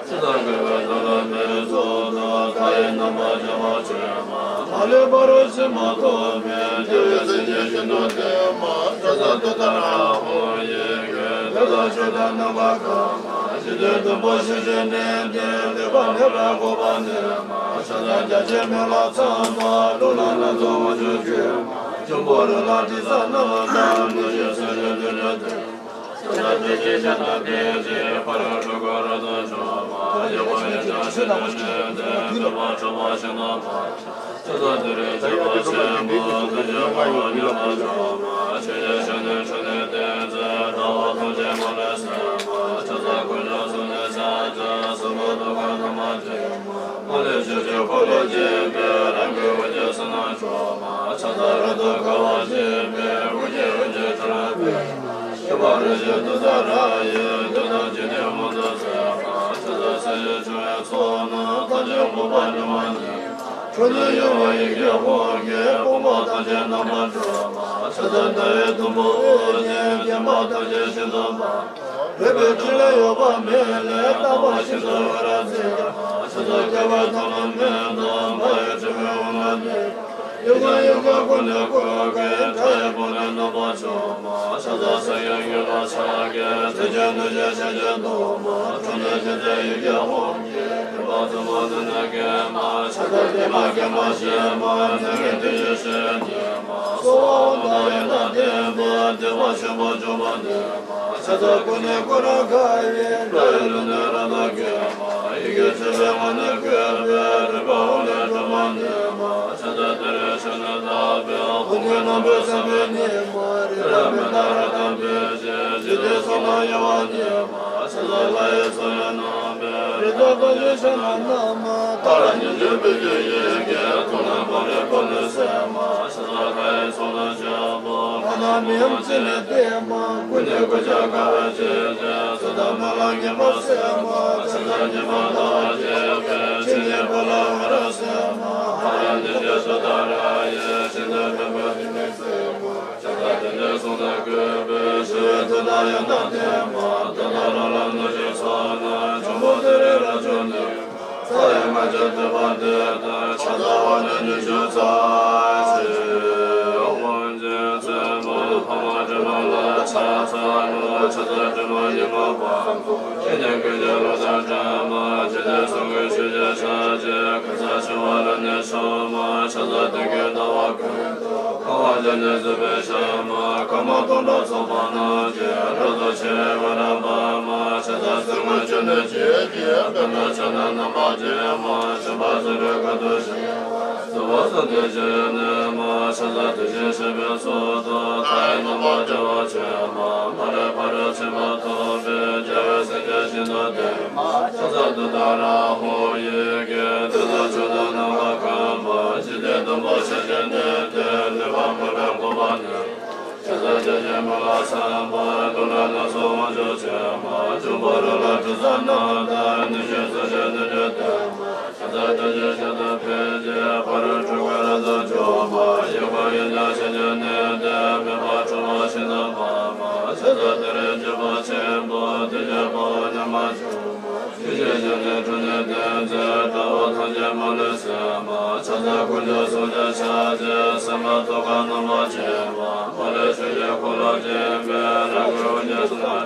ཤ་ཟ་གོས་པའི་ཐ་ལ་མེ་ཚོགས་དང་མཐའ་ཡས་རྣམ་པར་འཇོམས་པ་ཆེན་མ་མ་ལུས་པ་རུ་ཕྱིན་མ་ཐོབ་པའི་རྒྱལ་བའི་སེམས་ཅན་ཤིན་ཏུ་བསྟེན་མ་ཤ་ཟ་ཏུ་ཏ་ར་ཧོ་ཡི་གེ་དེ་དག་ཆོས་དང་རྣམ་པ་གང་མ་ཞི་བདེ་ལྡན་པ་ཤེས་བྱའི་གནས་དེ་ལེགས་པར་གནས་པའི་གོ་འཕང་ནི་མ་ཤ་ཟ་རྒྱ་ཆེན་མི་ལ་ཚངས་པ་ཀླུ་ལ་སྣ་ཚོགས་དབང་ཕྱུག་ཆེན་མ་འབྱུང་པོ་རི་ལ་དྲི་ཟ་རྣམས་དང་ནི་ཞེས་སོགས་ཀྱི་དོན་བརྗོད་དེ། ཤ་ཟ་ཏུ་ཅི་ཤ་ཟ་ཕལ་ཆེར་ཕ་རོལ་ཕྲུ་གུ་རབ་ཏུ་བྱུང་བ་ཡོད་པ་ཡོད་ཀྱང་ཤེས་ནས་ནི་དེ་འདོད་པ་འཕྲོག་པ་ཤིན་ཏུ་སྤངས། ཤ་ཟ་ཏུ་རེ་བྱེད་པ་ཆེན་པོ་ཐུགས་རྗེ་དཔའ་བོས་མྱུར་དུ་བྱུང་བ་ཆོས་ཀྱི་ཞལ་ནས་འཕྲོས་ནས་བསྟན་ཚེ་གྲགས་པ་ཐམས་ཅད་མ་ལུས་སེམས་མ་ཤ་ཟ་དཀོན་མཆོག་གསུམ་ལས་ཕྱག་རྒྱ་གསུམ་པོ་ཐུགས་ཀར་བསྣམས་པ་ཅན་མ་མ་ལུས་ཆོས་ཀྱི་འཁོར་ལོ་བརྒྱན་པའི་རང་གི་འོད་ཀྱི་སེམས་སྣང་སྤྲོ་མ་ཤ་ཟ་རབ་ཏུ་དགའ་བ་བརྗིད་པའི་འོད་ཀྱི་འོད་ཀྱི་ཁྲ་ལ་ཕེབས། ཤེས་པ་རེ་ཞིག་ཏུ་ས་ར་ཡི་དུས་དང་ཇི་སྙེད་མང་དུ་གསལ་མ་ཤ་ཟ་སེམས་ཡུལ་བྱུང་བའི་ཚོགས་རྣམས་ཐམས་ཅད་འགུགས་པར་འགྱུར་བ་ནི་ཁྲོ་གཉེར་གཡོ་བ་ཡི་གེ་ཧོ་གེ་ཕུང་པོ་ཐམས་ཅད་རྣམ་པར་གྲོལ་མ་ཤ་ཟ་ཟླ་བའི་དུམ་བུ་དབུ་ཅན་བརྒྱན་པ་ཐམས་ཅད་ཤིན་ཏུ་པ་རིག་པའི་ཕྲིན་ལས་གཡོ་བ་མེད་ལས་རྟག་པ་ཤིན་ཏུ་འོད་རབ་གསལ་མ་ཤ་ཟ་རྒྱལ་བའི་ཐ་མ་མེད་དང་འཕགས་ཡུལ་དྲི་མེད་འོད་ལྔ་ནི། ཡུལ་ཀུན་ཡུལ་ཀུན་ཀུན་ནས་ཀུན་གྱི་སྒྲ་ཡི་བུ་ལོན་རྣམ་པར་འཇོམས་མ་ཤ་ཟ་སེང་གེ་ཡུལ་ལ་ཕྱག་གི་ཚིག་གི་གནོད་བྱེད་ཤིན་ཏུ་སྟོབས་མ་ཁྲོ་གཉེར་ཅན་དེ་ཡི་གེ་ཧོ་གེ་རིམ་པ་གསུམ་པོ་ནི་ནི་གེ་མ་ཤ་ཟ་དེ་མ་གེ་མ་ཤེས་མ་ནི་གེ་དེ་ཡི་ཤེས་ནི་མ་སོ་བ་འོ་ན་ཡེ་ན་བདེན་པ་བདེ་བ་ཆེན་པོ་འཇོམས་པ་ནི། ཤ་ཟ་ཀུན་ནས་ཀུན་ར་དགའ་བའི་སྒྲ་ཡི་ལུང་ནས་རབ་ཏུ་གེ་མ་ཡི་གེ་ཆེ་བའི་ངག་ནས་བཀོད་པའི་རིམ་པ་འོ་ལས་སྒྲོལ་མ་ནི་མ་ཤ་ཟ་དེ་རིང་ཤ་ནས་དག་པའི་ཧོ་གེ་རྣམ་པའི་སེམས་དཔའི་ནི་མ་རི་རབ་མི་རྟག་རབ་དང་འབད་ཞིང་ཞི་བདེའི་ཚོགས་རྣམས་གཡོ་བ་ནི་མ་ཤ་ཟ་ལྷ་ཡི་ཚོགས་ཡང་རྣམ་པའི་རི་དྭགས་དང་ཡི་ཤ་ན་ན་མ་ཏཱ་ར་གཉིས་བརྗོད་པའི་རྒྱུད་ཡི་གེ་ཐུགས་ལ་འཕོ་བའི་ཕུ་ནུ་སེམས་མ། ཤ་ཟ་ལྷ་ཡི་ཚོགས་རྣམས་བཞི་པོ་ལྷ་དང་མིའམ་ཅི་ནས་བསྟེན་མ་ཀུན་ནས་ཀུན་ཀྱང་དགའ་བ་བརྗིད་ཅན་ཚུལ་དང་མ་ལ་ངེས་པ་སེམས་མ་ཤ་ཟ་ཉི་མ་ཟླ་བ་བརྗིད་པའི་ཕྱི་ནས་ཕ་ལ་འོད་རབ་གསལ་མ་ཧ་ར་ནི་ཞེས་སུ་ད་ར་ཡི་ཤིན་ཏུ་ལྡན་པ་ནི་ནི་སེམས་མ་ཤ་ཟ་དེ་ནས་བཟུང་ནས་བཀོད་པའི་ཞི་བའི་དུས་དང་ཡང་དག་ལྡན་མ་ད་ལྟ་རང་ལ་གནོད་བྱེད་ཚོགས་རྣམས་འབྱུང་པོ་དེ་རིང་རབ་བྱུང་ནས། ས་ཡི་ལྔ་བརྒྱ་ཐེག་པ་འདི་ལྟར་ཕྱག་འཚལ་བ་ནི་ཉི་ཤུ་རྩ་གཅིག་དབང་ཆེན་བཙུན་མོ་འཕགས་མ་དྲི་མ་ལ་ཕྱག་འཚལ་ལོ། ཕྱག་འཚལ་དྲི་མ་ཉི་མ་པ་ཀུན་མཁྱེན་ཀུན་གྱི་བློ་དང་འདྲ་མ་ཇི་སྙེད་གསུང་གི་ཆོས་ཀྱི་ཞལ་གཅིག་གར་ས་ཆེ་བ་ལ་ནི་ཕྱོགས་མ་ཕྱག་འཚལ་སྟོན་ཀའི་ཟླ་བ་ཀུན་ཏུ་འཕགས་པ་སྤྱན་རས་གཟིགས་པའི་ཞལ་མ་ཁ་མ་སྟོང་ཕྲག་ཚོགས་པ་རྣམས་ཀྱི་རབ་ཏུ་ཕྱེ་བའི་འོད་རབ་འབར་མ་ཕྱག་འཚལ་སེམས་དངོས་བཅོམ་ལྡན་འདས་ཀྱི་དཔལ་དང་ཕྱག་ན་རྣམ་པར་བརྒྱན་མ་མཆོད་པ་སྤྱན་རས་གཟིགས་ཀྱི་ཞལ་མ་སྤྱན་རས་གཟིགས་ཀྱི་ཞལ་ནས་མ་ཕྱག་འཚལ་དེ་བཞིན་གཤེགས་པའི་ཚོགས་དང་མཐའ་ཡས་རྣམ་པར་རྒྱལ་བ་ཆེན་པོ་མ་ལུས་ཕ་རོལ་ཕྱིན་པ་ཐོབ་པའི་རྒྱལ་བའི་སེམས་ཅན་ཤིན་ཏུ་བསྟེན་མ་ཕྱག་འཚལ་ཏུཏྟཱ་ར་ཧོ་ཡི་གེ་དེ་དག་ཆོས་དང་རྣམ་པ་ཀུན་པ་ཞི་བདེ་ལྡན་པ་ཤེས་བྱའི་གནས་དེ་ལེགས་པར་གནས་པའི་གོ་འཕང་ནི། ཕྱག་འཚལ་རྒྱ་ཆེན་མི་ལ་ཚངས་པ་ཀླུ་ལ་སྣ་ཚོགས་དབང་ཕྱུག་ཆེན་མ་འབྱུང་པོ་རི་ལ་དྲི་ཟ་རྣམས་དང་ནི་ཞེས་སོགས་བཤད་དུ་བརྗོད་དེ། ཕྱག་འཚལ་བདེ་གཤེགས་ཤིན་ཏུ་ཕལ་ཆེར་ཕ་རོལ་ཕྲུ་གུ་རབ་ཏུ་བྱུང་མ་ཡི་གུ་ཡིས་ཀྱང་ཤེས་བྱའི་གནས་དེ་མེད་པར་སྤྲུལ་པ་ཤིན་ཏུ་དཔའ་མ་ཕྱག་འཚལ་དེ་རིང་སྤྱོད་པ་ཆེན་པོ་དེ་བཞིན་དཔའ་བོ་མཉམ་པར་བཞུགས་མ། ཆོས་ཀྱི་ཞལ་ནས་འཕྲོས་ནས་བསྟན་ཚེ་དགྲ་བོ་ཐམས་ཅད་མ་ལུས་ཟད་མ་ཕྱག་འཚལ་དཀོན་མཆོག་གསུམ་གྱི་ཕྱག་རྒྱའི་སེམས་དཔའ་ཐུགས་ཀར་རྣམ་པར་བརྒྱན་མ་མ་ལུས་ཆོས་ཀྱི་འཁོར་ལོ་བརྒྱན་པའི་རང་གི་འོད་ཀྱི་སེམས་དཔའ།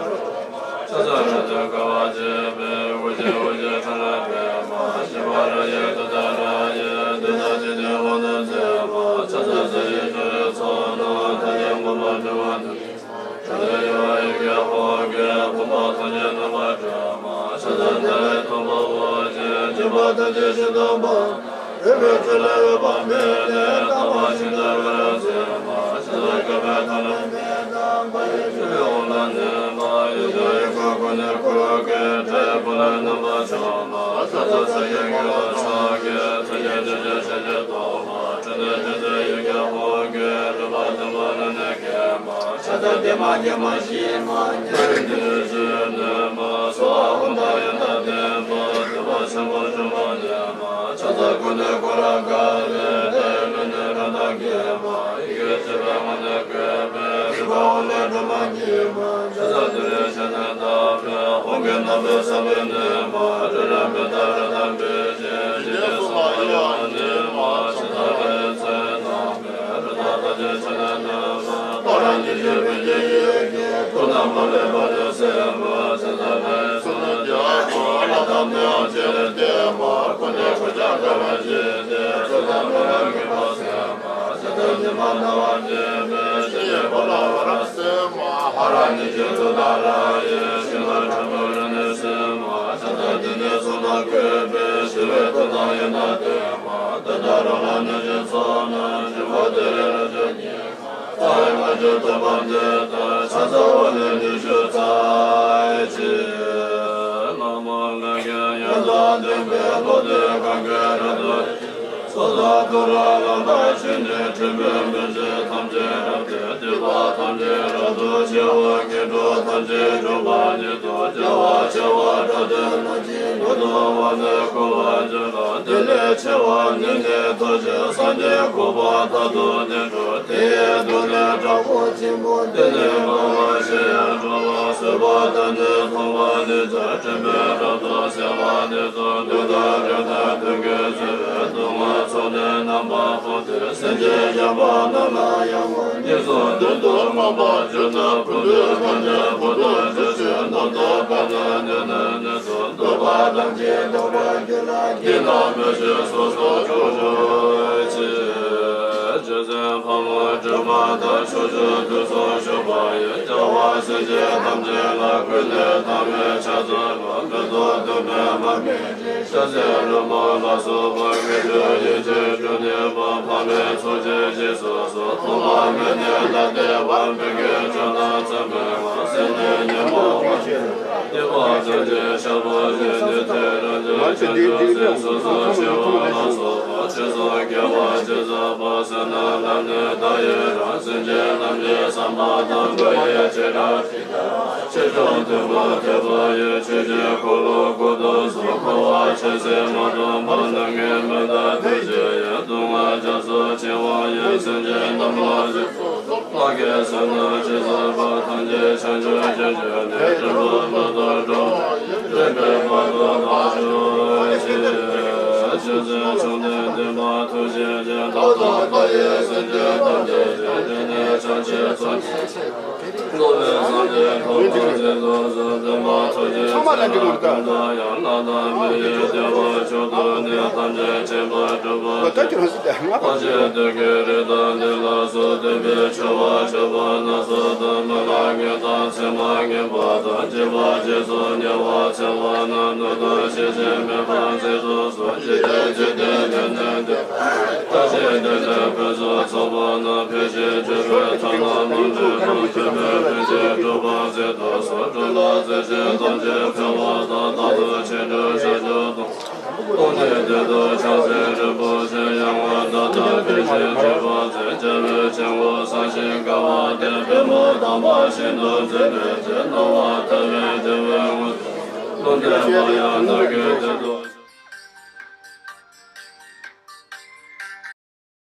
ལུང་བསྟན་པ་ཡང་ནུས་ཀྱི་དེ་དུ།